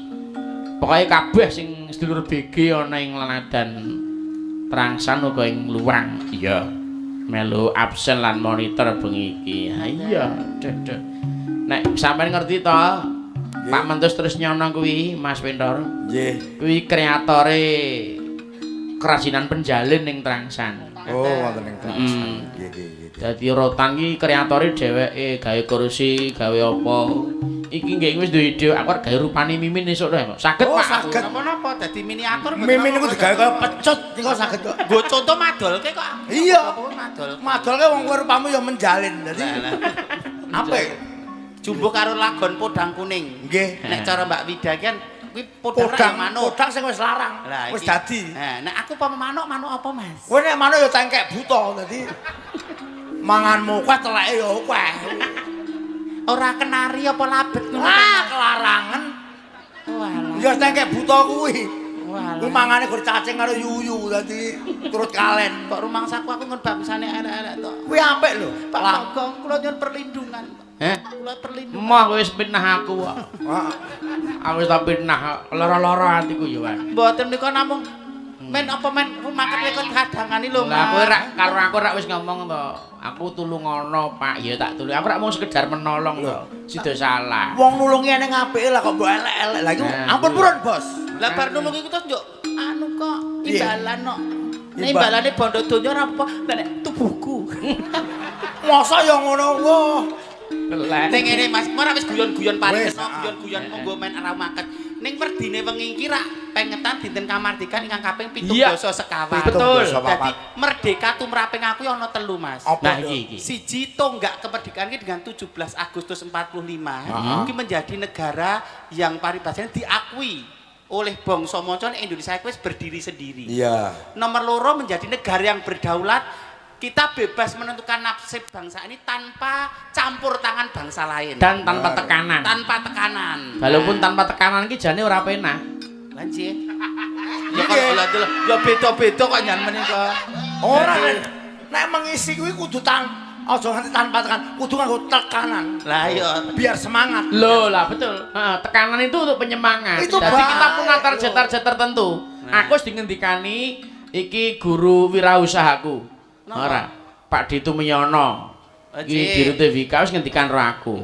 pokoke kabeh sing sedulur BG ana ing Lanadan Trangsan uga ing Luwang. Iya. Melu absen lan monitor bengi iki. Ha iya, duh. Nek sampean ngerti to, Pak Mentus Trisnyono kuwi Mas Pintor. Nggih. Kuwi kreatore kerajinan penjalin ning Trangsan. Oh, wonten ning Trangsan. Nggih, nggih, nggih. Dadi rotan iki kreatore dheweke gawe kursi, gawe apa. Iki nggih wis duwe ide, aku arep gawe rupane Mimin esuk lho. Saged, oh, Pak. Saged. Napa-napa dadi miniatur. Mimin niku digawe kaya pecut niku saged kok. Nggo conto madolke kok. Iya. Madol. Madolke wong kowe rupamu ya menjalin. Dadi apik. Jumbuh karo lagon podang kuning. Nggih. Nek cara Mbak Wida ki kan kuwi podang manuk. Podang sing wis larang, wis dadi. Nah, nek aku apa manuk, manuk apa, Mas? Kowe nek manuk ya tengkek buta dadi manganmu kuwi teleke ya akeh. Ora kenari apa labet ngono. Wah, kelarangan. Walah. Ya tengkek buta kuwi. Walah. Kuwi mangane gur cacing karo yuyu dadi turut kalen. Kok rumangsaku aku ngon bangsane elek-elek to. Kuwi apik lho. Pak Bagong kula nyuwun perlindungan. Heh? Kula perlindungan. Moh wis fitnah aku kok. Aku wis tak fitnah lara-lara atiku ya, Wan. Mboten nika namung men apa men rumaket rekod kadangane lho, Mas. Lah kowe rak karo aku rak wis ngomong to. Aku tulungono, Pak. Ya tak tulung. Aku rak mung sekedar menolong to. Sida salah. Wong nulungi eneng apike lah kok mbok elek-elek. Lah iku ampun purun, Bos. Lah bar nulungi ku terus njuk anu kok imbalan kok. Nek imbalane bondo donya ora apa, nek tubuhku. Masa ya ngono wae. Ning ngene Mas, ora wis guyon-guyon paring kena guyon-guyon monggo men ora maket. Ning werdine wengi iki rak pengetan dinten kamardikan ingkang kaping 75. Betul. Dadi merdeka tumraping aku ana 3, Mas. Nah iki iki. Siji tonggak kemerdekaan iki dengan 17 Agustus 45 iki menjadi negara yang paribasane diakui oleh bangsa manca Indonesia wis berdiri sendiri. Iya. Nomor 2 menjadi negara yang berdaulat. Kita bebas menentukan nasib bangsa ini tanpa campur tangan bangsa lain dan tanpa tekanan. Tanpa tekanan. Walaupun tanpa tekanan iki jane ora penak. Lah nggih. Ya kok lha ya beda-beda kok nyan menika. Ora nek mengisi kuwi kudu aja nganti tanpa tekan, kudu nganggo tekanan. Lah iya, biar semangat. Loh lah betul. Heeh, tekanan itu untuk penyemangat. Itu jadi kita punya target-target tertentu. Aku wis dingendikani iki guru wirausahaku. Ora, Pak Ditu Miyono. Iki Dirut TVK wis ngendikan ro aku.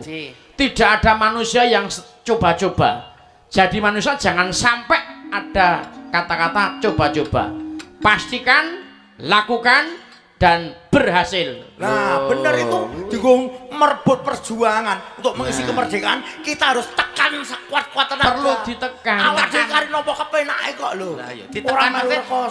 Tidak ada manusia yang coba-coba. Jadi manusia jangan sampai ada kata-kata coba-coba. Pastikan, lakukan, dan berhasil. Nah, bener itu dinggo merebut perjuangan untuk mengisi kemerdekaan, kita harus tekan sekuat-kuat tenaga. Perlu ditekan. Awak dhewe kari nampa kepenake kok lho. Lah iya, ditekan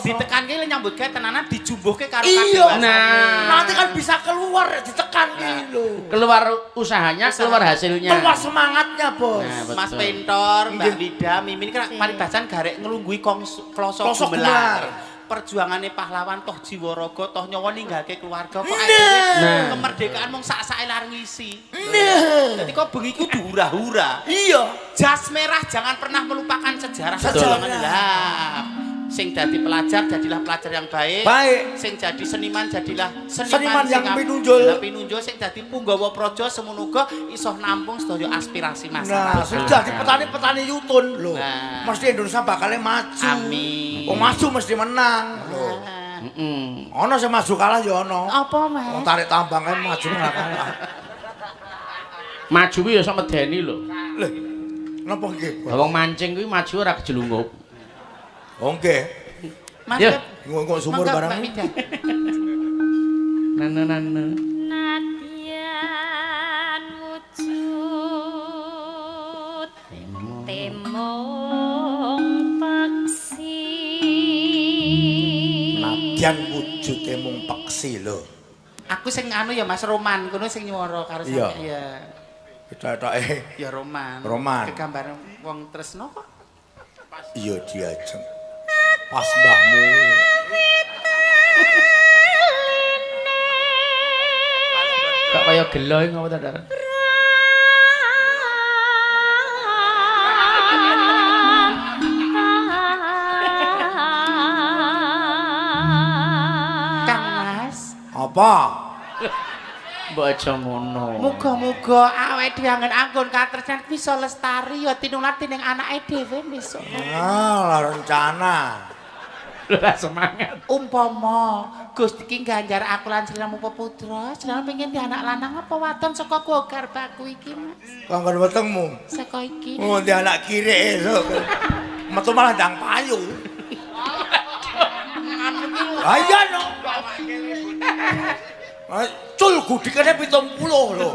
ditekan ki nyambut gawe tenanan dijumbuhke karo kadewasane. Nah, nanti kan bisa keluar ditekan ki lho. Keluar usahanya, keluar hasilnya. Keluar semangatnya, Bos. Nah, Mas Pintor, Mbak Wida, Mimin ki paribasan garek nglungguhi kloso gumelar. Perjuangane pahlawan toh jiwa raga toh nyawa ninggalke keluarga kok akhirnya kemerdekaan mung sak-sake lar ngisi. Dadi kok bengi kudu hura-hura. Iya. Jas merah jangan pernah melupakan sejarah. Sejarah. Lah, Sing dadi pelajar jadilah pelajar yang baik. Baik. Sing jadi seniman jadilah seniman yang pinunjul. Pinunjul sing dadi punggawa praja semono uga iso nampung sedaya aspirasi masyarakat. Nah, sing dadi petani-petani yutun lho. Nah. Mesti Indonesia bakal maju. Amin. Wong maju mesti menang lho. Heeh. Ana sing maju kalah ya ana. Apa, Mas? Wong tarik tambang kae maju malah kalah. Maju kuwi ya sok medeni lho. Lho. Napa nggih? Wong mancing kuwi maju ora kejelungup. Oh nggih. Mas, ngongkok sumur barang. Nana nana. Nadyan wujud temong peksi. Nadyan wujud temong peksi lho. Aku sing anu ya Mas Roman, kono sing nyuwara karo sampeyan ya. Ketok-ketoke. Ya Roman. Roman. Kegambar wong tresno kok. Iya diajeng. Pas mbahmu. Kok kaya gelo iki ngopo ta, Dar? Kang Mas. Apa? Mbok aja ngono. Muga-muga awake dhewe anggon katresnan bisa lestari ya tinular dening anake dhewe besok. Ah, lah rencana. Lah semangat. Umpama Gusti ki ganjar aku lan sliramu peputra, sliramu pengen di anak lanang apa wadon saka gua garbaku iki, Mas? Kanggon wetengmu. Saka iki. Oh, di anak kirik esuk. Metu malah ndang payu. Ah iya no. Cul gudikane 70 lho.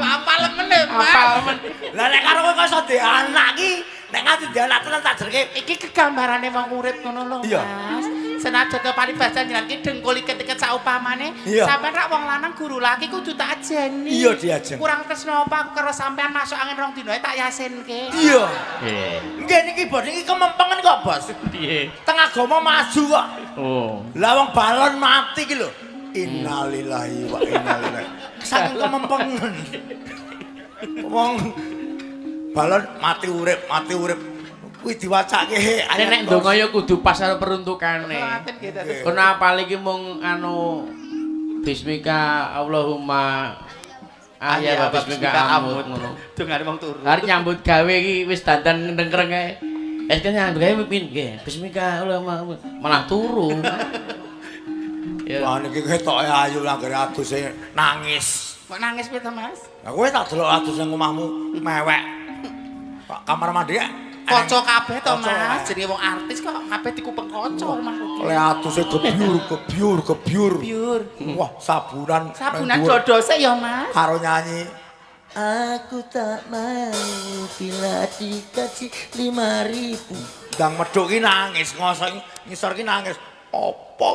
Apal meneh, Mas. Apal men. Lah nek karo kowe kok iso di anak iki, nek nganti di anak tenan tak jerke. Iki kegambarane wong urip ngono lho, Mas. Senajan to paribasan jenengan ki dengkul iket-iket saupamane, sampean rak wong lanang guru laki kudu tak ajeni. Iya diajeng. Kurang tresno apa aku karo sampean masuk angin rong dina tak yasinke. Iya. Nggih. Nggih niki bos niki kemempengen kok, Bos. Piye? Teng agama maju kok. Oh. Lah wong balon mati ki lho. Innalillahi wa inna ilaihi. Saking kemempengen. Wong balon mati urip, mati urip. Kuwi diwacake ayat. Nek ndonga ya kudu pas karo peruntukane. Kono apal iki mung anu bismika Allahumma ahya wa bismika amut ngono. Dongane wong turu. Arep nyambut gawe iki wis dandan nengkreng kae. Wis kan nyambut gawe pipin nggih. Bismika Allahumma malah turu. Wah niki ketoke ayu langgere aduse nangis. Kok nangis piye to, Mas? Lah kowe tak delok adus nang omahmu mewek. Pak kamar mandi kaca kabeh to, Mas. Jenenge wong artis kok kabeh dikupeng kaca omahku. Le aduse gebyur gebyur gebyur. Gebyur. Wah, sabunan. Sabunan dodose ya, Mas. Karo nyanyi. Aku tak mau bila dikasih 5.000. Dang medhok ki nangis, ngosok ngisor ki nangis. Apa?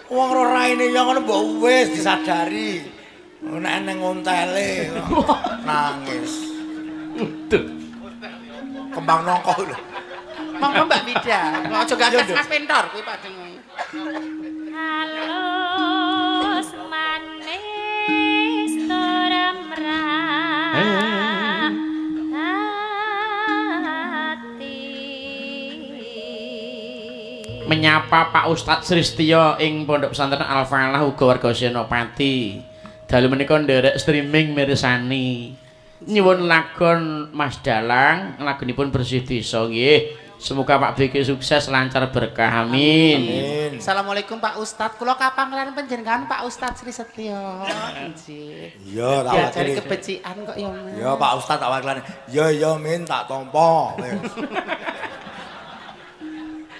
Wong ro raine ya ngono mbok wis disadari. Nek nang ontele nangis. Utuh. Kembang nongko lho. Monggo Mbak Mida. Aja gagas Mas Pintor kuwi padeng. Halus manis turemrah hati. Menyapa Pak Ustadz Sristyo ing Pondok Pesantren Al-Falah uga warga Senopati. Dalu menika nderek streaming mirsani. Nyuwun lagon Mas Dalang, lagunipun Bersih Desa nggih. Semoga Pak BG sukses, lancar berkah. Amin. Amin. Assalamualaikum Pak Ustadz. Kula kapangelan panjenengan Pak Ustadz Sri Setyo. Nggih. Iya, tak diajari kebecikan kok ya, Mas. Iya, Pak Ustadz tak wakilane. Iya, iya min tak tampa.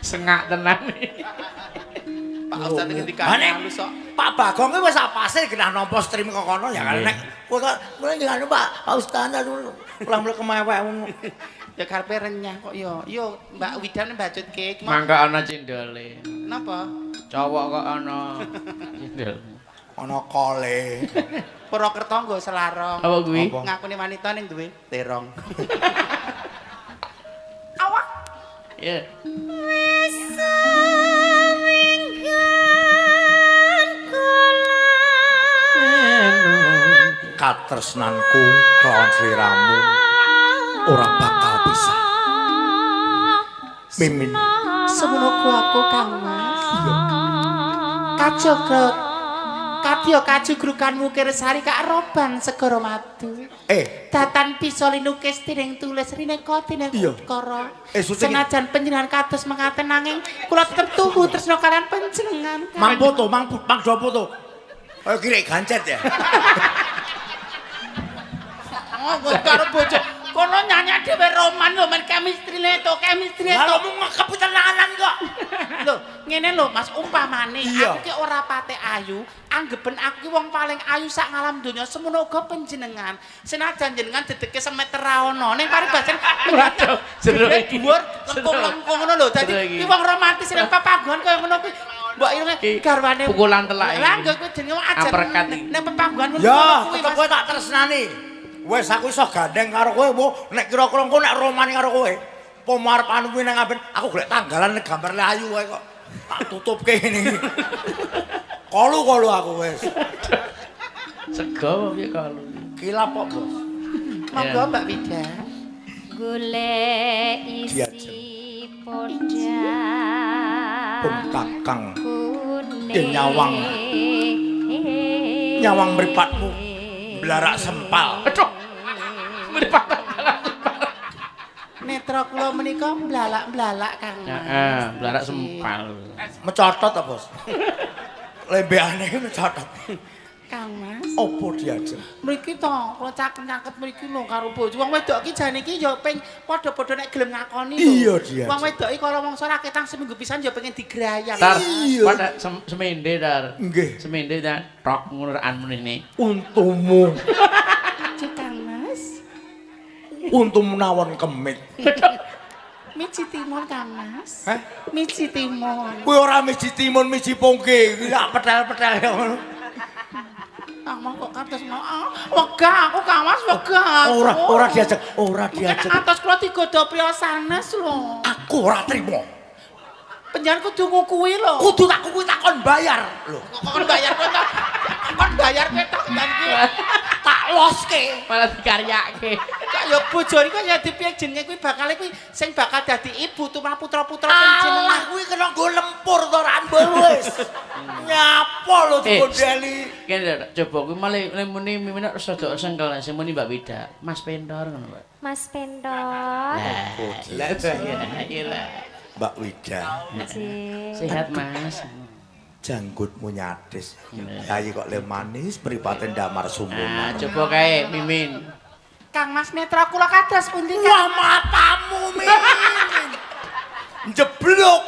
Sengak tenan. Pak Ustadz ngendikane halus kok. Pak Bagong kuwi wis apase genah nampa stream kok kono ya kan nek kowe kok mulai nganu Pak Ustadz pulang-pulang kemewek. Ya karepe renyah kok ya. Yo Mbak Widan mbacutke. Mangka ana cindole. Napa? Cowok kok ana cindol. Ana kole. Purwokerto nggo selarong. Apa kuwi? Ngakune wanita ning duwe terong. Awak. Ya. Wis minggan kula katresnanku kelawan sliramu ora bakal pisah. Mimin. Semono aku Kang Mas. Iya. Kajaga kadya kajugrukan wukir sari kak roban segara madu. Datan bisa linukis dening tulis rineka dening ukara. Senajan panjenengan kados mengaten nanging kula tetep tuhu tresna kalian panjenengan. Mang foto, mang do foto. Kaya kirek gancet ya. Oh, karo bojo kono nyanyi dhewe roman lho men chemistry-ne to, chemistry-ne to. Lah mung ngekep tenanan kok. Lho, ngene lho Mas, umpamane aku ki ora pate ayu, anggepen aku ki wong paling ayu sak ngalam donya, semono uga panjenengan. Senajan jenengan dedeke semeter ra ono, ning paribasan waduh, jero iki dhuwur lengkung-lengkung ngono lho. Dadi ki wong romantis ning papangguhan kaya ngono kuwi. Mbok irunge garwane pukulan telak. Lah nggo kuwi jenenge ajar ning papangguhan ngono kuwi. Ya, tetep kowe tak tresnani. Wes aku iso gandeng karo kowe, nek kira-kira engko nek romani karo kowe. Pomo arep anu kuwi nang aben, aku golek tanggalan gambar le ayu wae kok. Tak tutupke ngene iki. Kolu-kolu aku wis. Sego piye kolu? Kilap kok, Bos. Monggo Mbak Wida. Golek isi podang pun kakang yen nyawang. Nyawang mripatmu blarak sempal. Aduh. Mripat blarak sempal. Netra kula menika blalak-blalak Kang Mas. Heeh, blarak sempal. Mecotot ta, Bos? Lembekane mecotot. Kang Mas. Opo diajeng? Mriki to, kula caket-caket mriki lho karo bojo. Wong wedok iki jane iki ya ping padha-padha nek gelem ngakoni lho. Iya, diajeng. Wong wedok iki kala mangsa ra ketang seminggu pisan ya pengen digrayang. Tar, pada semende tar. Nggih. Semende tar. Tok ngono rekan meneh. Untumu. Kang Mas. Untumu nawon kemit. Miji timun Kang Mas. Heh? Miji timun. Kuwi ora miji timun, miji pongke. Kuwi sak petel-petel ngono. Kang Mas kok kados mau. Wegah aku Kang Mas wegah. Ora, ora diajeng, ora diajeng. Atos kula digodha priya sanes lho. Aku ora trimo. Panjenengan kudu ngukuhi lho. Kudu tak kukuhi tak kon bayar lho. Kok kon bayar kowe to? Kon bayar kowe to kan iki. Tak loske. Malah dikaryake. Kok ya bojone kok ya dipiye jenenge kuwi bakal kuwi sing bakal dadi ibu tumrap putra-putra panjenengan. Alah kuwi kena nggo lempur to ra wis. Nyapa lho digondeli. Kene coba kuwi malah muni mimin rada sengkel sing muni Mbak Wida. Mas Pentor ngono, Pak. Mas Pentor. Lah iya. Mbak Wida. Sehat Mas. Janggutmu nyadis. Yayi kok le manis mripate ndamar sumunar. Nah, coba kae Mimin. Kang Mas netra kula kados pundi Kang? Wah matamu Mimin. Jeblok.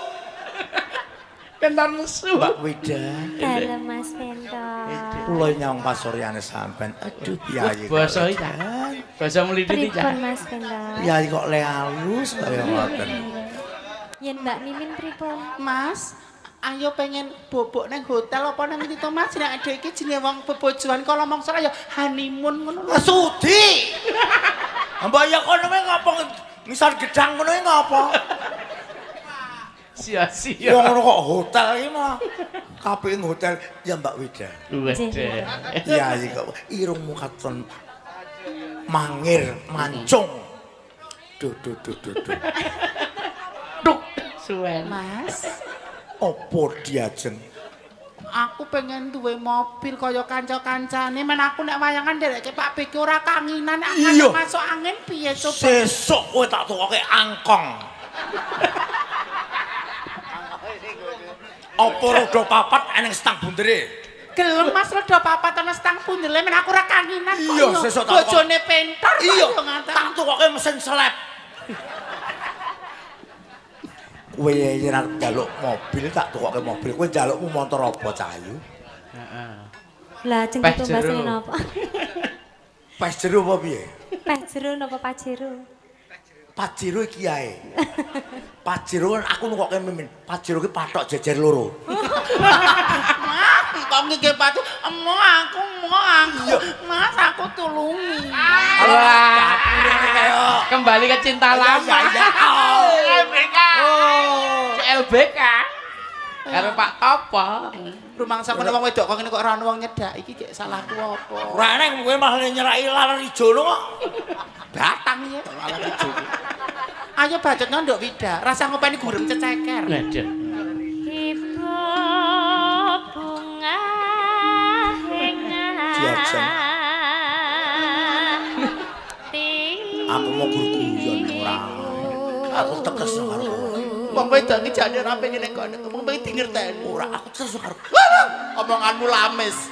Pentor nesu. Mbak Wida. Dalem Mas Pentor. Kula nyawang pasuryane sampean. Aduh piyayi. Basa iki. Basa mlithit iki. Pripun Mas Pentor? Piyayi kok le halus kaya ngoten. Yen Mbak Mimin pripun? Mas, ayo pengen bobok nang hotel apa nang ndi to Mas? Nek adek iki jenenge wong bebojoan kala mangsa ya honeymoon ngono lho. Sudi. Mbak ya kono wae ngopo ngisor gedang ngono iki ngopo? Sia-sia. Wong ngono kok hotel iki mah. Kaping hotel ya Mbak Wida. Waduh. Iya iki kok irungmu katon mangir mancung. Duh duh duh duh duh. Duk suwen. Mas, opo diajeng? Aku pengen duwe mobil kaya kanca-kancane, men aku nek wayangan nderekke Pak BK ora kanginan, nek masuk angin piye coba. Sesuk kowe tak tukoke angkong. Apa roda papat eneng stang bundere? Gelem Mas roda papat ana stang bundere, men aku ora kanginan kok. Iya, sesuk tak bojone pentor kok iya, tak tukoke mesin seleb. Kowe yen arep njaluk mobil tak tukoke mobil. Kowe njalukmu motor apa Cahayu? Heeh. Lah jeng ditumbasne napa? Peh jero apa piye? Peh jero napa Pajero? Pajero iki ae. Pajero kan aku nukoke Mimin. Pajero ki pathok jejer loro. Mas, kok nggih patu? Emo aku, emo aku. Mas, aku tulungi. Wah, kembali ke cinta lama. LBK. LBK. Karo Pak Topo. Rumangsa kono wong wedok kok ngene kok ora ono wong nyedak iki gek salahku apa? Ora eneng kowe malah nyeraki laler ijo lho kok. Batang ya laler ijo. Ayo bacotno Nduk Wida, rasa ngopeni gurem ceceker. Waduh. Ibu bunga ing Aku mau guyon ora. Aku tetes karo kowe. Wong wedok iki jane ora pengen nek kono, wong pengen dingerteni. Ora, aku terus karo. Omonganmu lamis.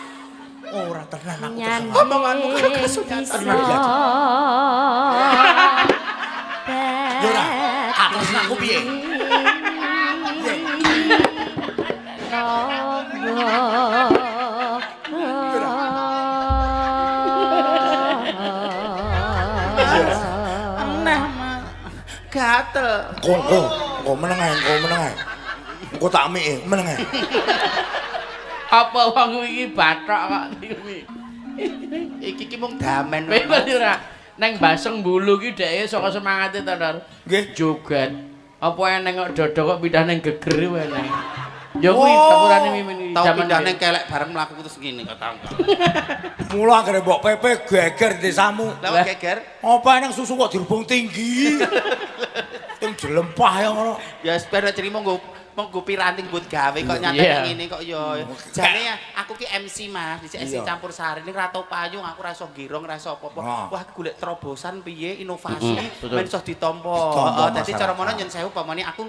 Ora tenan aku terus. Omonganmu karo kesunyatan. Tenan ya. Ya ora, aku terus aku piye? Aneh, Mas. Gatel. Kok meneng ae, kok meneng ae. Engko tak amike, meneng ae. Apa wong iki bathok kok iki. Iki ki mung damen. Ora. Neng Baseng Bulu ki dheke saka semangate to, Ndor. Nggih. Joget. Apa eneng kok dodok kok pindah ning geger wae eneng. Ya kuwi dapurane Mimin iki Tau pindah ning kelek bareng mlaku terus ngene kok tau. Mula anggere mbok pepe geger desamu. Lah kok geger? Apa eneng susu kok dirubung tinggi. Ting jelempah ya ngono. Ya ben trimo nggo monggo piranti mbut gawe kok nyatane ngene kok ya. Jane aku ki MC Mas, dhisik MC campur sari ning ra tau payung aku ra iso girong ra iso apa-apa. Wah golek terobosan piye inovasi men iso ditampa. Heeh, dadi cara mono nyen sewu pamane aku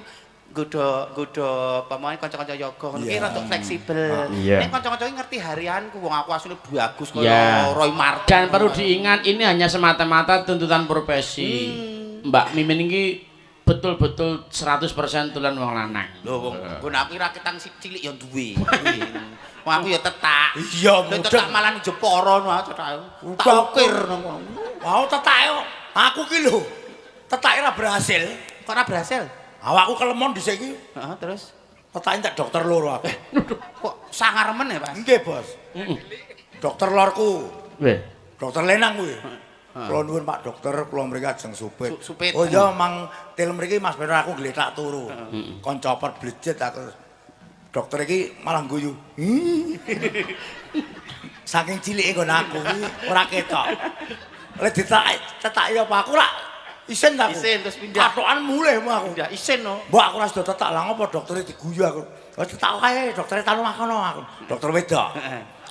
nggodha pamane kanca-kanca yoga ngono ki rada fleksibel. Nek kanca-kanca ki ngerti harianku wong aku asline bagus kaya Roy Martin. Dan perlu diingat ini hanya semata-mata tuntutan profesi. Mbak Mimin iki betul-betul 100% tulen wong lanang. Lho wong nggon aku ora ketang cilik ya duwe. Wong aku ya tetak. Iya, mudeng. Tetak malah ning Jepara ngono tetak. Tak ukir ngono. Wah, tetake aku ki lho. Tetake ora berhasil. Kok ora berhasil? Awakku kelemon dhisik iki. Heeh, terus tetake entek dokter loro aku. Kok sangar men ya, Mas? Nggih, Bos. Dokter lorku. Nggih. Dokter Lenang kuwi. Kula nuwun Pak Dokter, kula mriki ajeng supit. Supit. Oh iya, mang til mriki Mas Ben aku gletak turu. Kon copot blejet aku. Dokter iki malah guyu. Saking cilike nggon aku iki ora ketok. Lek ditetaki apa aku lak isin aku. Isin terus pindah. Katokan mulih mu aku. Pindah isin no. Mbok aku ora sida tetak lah ngopo doktere diguyu aku. Wis tetak kae doktere tanu makono aku. Dokter wedok.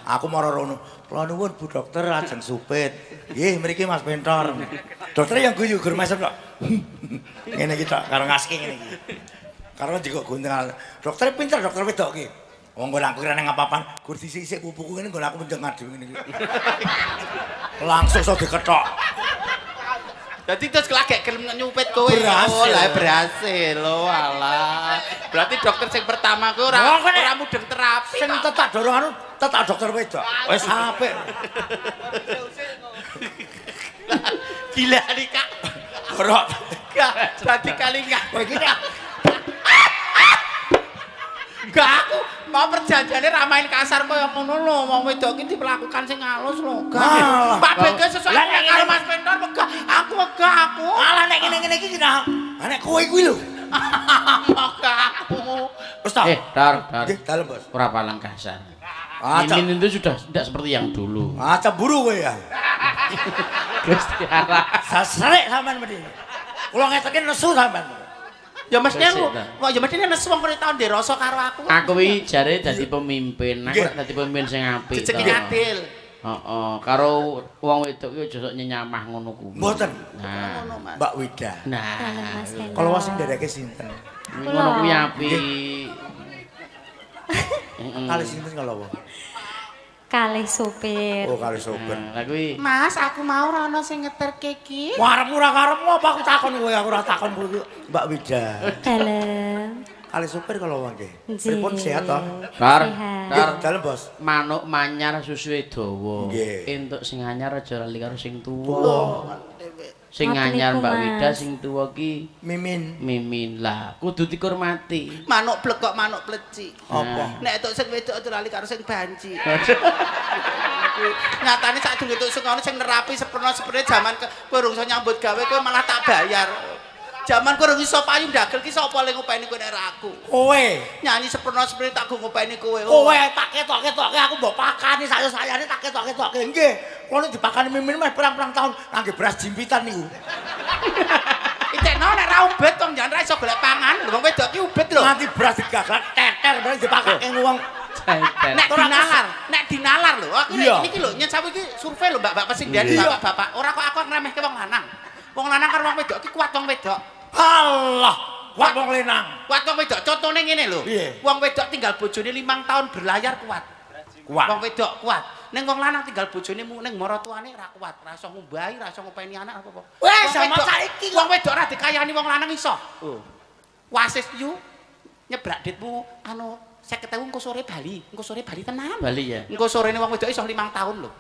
Aku mara rono. Kula nuwun Bu Dokter ajeng supit. Nggih mriki Mas Pentor. Dokter yang guyu gur mesem tok. Ngene iki tok karo ngaski ngene iki. Karo njikok guntingan. Dokter pinter dokter wedok iki. Wong nggon aku kira nang apa-apaan, gur disik-isik pupuku ngene nggon aku menjengat dhewe ngene iki. Langsung iso dikethok. Dadi terus lagek gelem nyupit kowe. Berhasil. Oh, lah berhasil lho alah. Berarti dokter sing pertama kowe ora mudeng terapi. Sing tetak dorong anu tetak dokter wedok. Wis apik. Gila nih Kak. Ora. Gak, berarti kali enggak. Kowe iki Enggak aku mau perjanjiane ra main kasar kaya ngono lho. Wong wedok iki diperlakukan sing halus lho. Gak. Pak Bengke sesuk karo Mas Pentor wegah. Aku wegah aku. Alah nek ngene-ngene iki nah. Nek kowe kuwi lho. Wegah aku. Wis ta? Dar, dar. Nggih, dalem, Bos. Ora palang kasar. Mimin itu sudah tidak seperti yang dulu. Ah, cemburu kowe ya. Gusti Allah. Sasrek sampean mesti. Kula ngeteke nesu sampean. Ya mestine aku, kok ya mestine nesu wong kowe tau ndek rasa karo aku. Aku iki jare dadi pemimpin, aku dadi pemimpin sing apik. Jejeke adil. Heeh, karo wong wedok iki aja sok nyenyamah ngono kuwi. Mboten. Nah, Mbak Wida. Nah, kalau sing ndereke sinten? Ngono kuwi apik. Kali sinten kalau apa? Kalih sopir. Oh, kalih sopir. Lah kuwi. Mas, aku mau ora ana sing ngeterke iki. Warepmu ora karepmu apa aku takon kowe, aku ora takon kowe Mbak Wida. Dalem. Kalih sopir kalau nggih. Pripun sehat to? Bar, bar dalem, Bos. Manuk manyar susuhe dawa. Entuk sing anyar aja lali karo sing tuwa. Sing anyar Mbak Wida, sing tuwa ki Mimin. Mimin lah, kudu dikurmati. Manuk blek kok manuk plecik. Apa? Nek entuk sing wedok aja lali karo sing banci. Nyatane sadurunge entuk sing ngono sing nerapi seprene jaman kowe urung iso nyambut gawe kowe malah tak bayar. Jaman kowe urung iso payu ndagel ki sapa le ngopeni kowe nek ora aku. Kowe nyanyi seprene tak go ngopeni kowe. Kowe tak ketok-ketokke aku mbok pakani saya-sayane tak ketok-ketokke. Nggih. Kono dipakani Mimin meh pirang-pirang tahun ngangge beras jimpitan niku. Iki Gatekno nek ra ubet wong jan ra iso golek pangan. Lho wong wedok ki ubet lho. Nganti beras digaglak teter bareng dipakake wong. Nek dinalar, nek dinalar lho. Aku niki lho nyen sawu iki survei lho Mbak-mbak pesindian bapak-bapak. Ora kok aku ngremehke wong lanang. Wong lanang karo wong wedok ki kuat wong wedok. Allah, kuat wong lanang. Kuat wong wedok. Contone ngene lho. Wong wedok tinggal bojone 5 tahun berlayar kuat. Kuat. Wong wedok kuat. Ning wong lanang tinggal bojone ning maratuane ra kuat, ra iso ngumbahi, ra iso ngopeni anak apa-apa. Wes sama saiki wong wedok ra dikayani wong lanang iso. Oh. Wasis yu nyebrak ditmu anu 50.000 engko sore bali, engko sore bali tenan. Bali ya. Engko sorene wong wedok iso 5 tahun lho.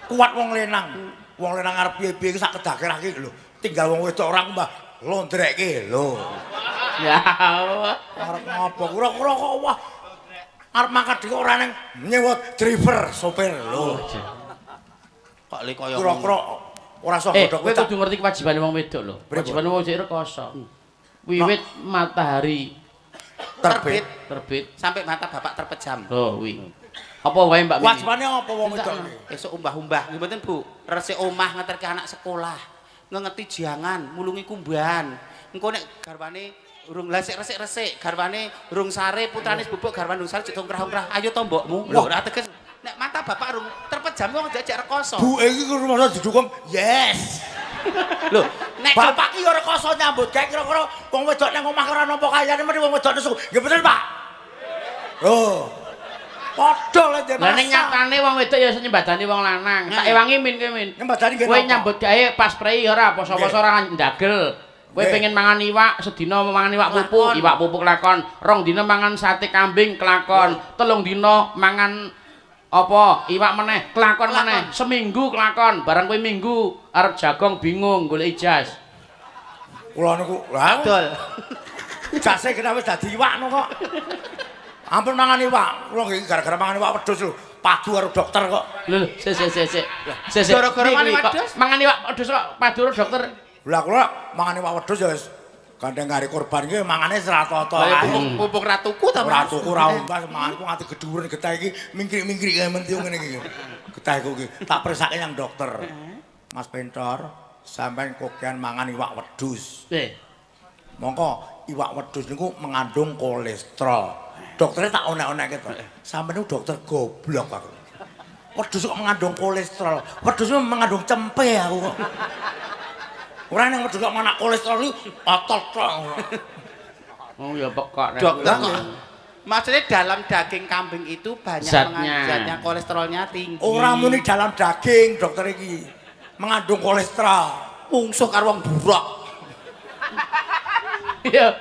Kuat wong lanang. Wong lanang arep piye-piye iki sak kedakerake lho. Tinggal wong wedok ora mbah londreke lho. Ya Allah. Arep ngopo? Kura-kura kok wah. Arep mangkat dhewe ora nang nyewa driver, sopir lho. Kok le kaya kura-kura ora iso godhog. Kowe kudu ngerti kewajibane wong wedok lho. Kewajibane wong wedok rekoso. Wiwit matahari terbit sampai mata bapak terpejam. Oh, kuwi. Apa wae Mbak Mimi? Wajibane apa wong wedok iki? Esuk umbah-umbah, nggih mboten Bu. Resik omah ngeterke anak sekolah, ngengeti jangan, mulungi kumbahan. Engko nek garwane urung lah sik resik-resik, garwane urung sare, putrane bubuk garwane urung sare jek ongkrah-ongkrah. Ayo to mbokmu. Lho ora teges. Nek mata bapak urung terpejam wong jek rekoso. Bu iki rumasa didukung. Yes. Lho, nek bapak ki ya rekoso nyambut gawe kira-kira wong wedok nang omah ora nampa kayane mesti wong wedok nesu. Nggih bener, Pak? Lho. Padha lho ndek. Lah ning nyatane wong wedok ya iso nyembadani wong lanang. Tak ewangi min kowe min. Nyembadani nggih. Kowe nyambut gawe pas prei ora poso-poso ora ndagel. Kowe pengen mangan iwak sedina mangan iwak pupuk, iwak pupuk lakon. Rong dina mangan sate kambing kelakon, 3 dina mangan apa iwak meneh kelakon meneh, seminggu kelakon. Bareng kowe minggu arep jagong bingung golek ijas. Kula niku lha dol. Jase kena wis dadi iwak no kok. Ampun mangan iwak. Kula nggih gara-gara mangan iwak wedhus lho. Padu karo dokter kok. Lho sik sik sik sik. Sik. Gara-gara mangan iwak wedhus? Mangan iwak wedhus kok padu karo dokter. Lah kula mangan iwak wedhus ya wis gandeng kari korban iki mangane ora tata. Pupuk ra tuku ta Mas? Ora tuku ra umbas manganku nganti gedhuwuren getah iki mingkrik-mingkrik kaya menti ngene iki. Getahku iki tak persake yang dokter. Mas Pentor, sampean kokean mangan iwak wedhus. Nggih. Mongko iwak wedhus niku mengandung kolesterol. Dokternya tak onek-onekke to. Sampeyan niku dokter goblok aku. Wedhus kok mengandung kolesterol. Wedhus mengandung cempe aku kok. Ora nang wedhus kok manak kolesterol iku otot tok. Oh ya pekok nek. Dokter kok. Maksudnya dalam daging kambing itu banyak zatnya kolesterolnya tinggi. Ora muni dalam daging dokter iki mengandung kolesterol. Mungsuh karo wong buruk. Iya,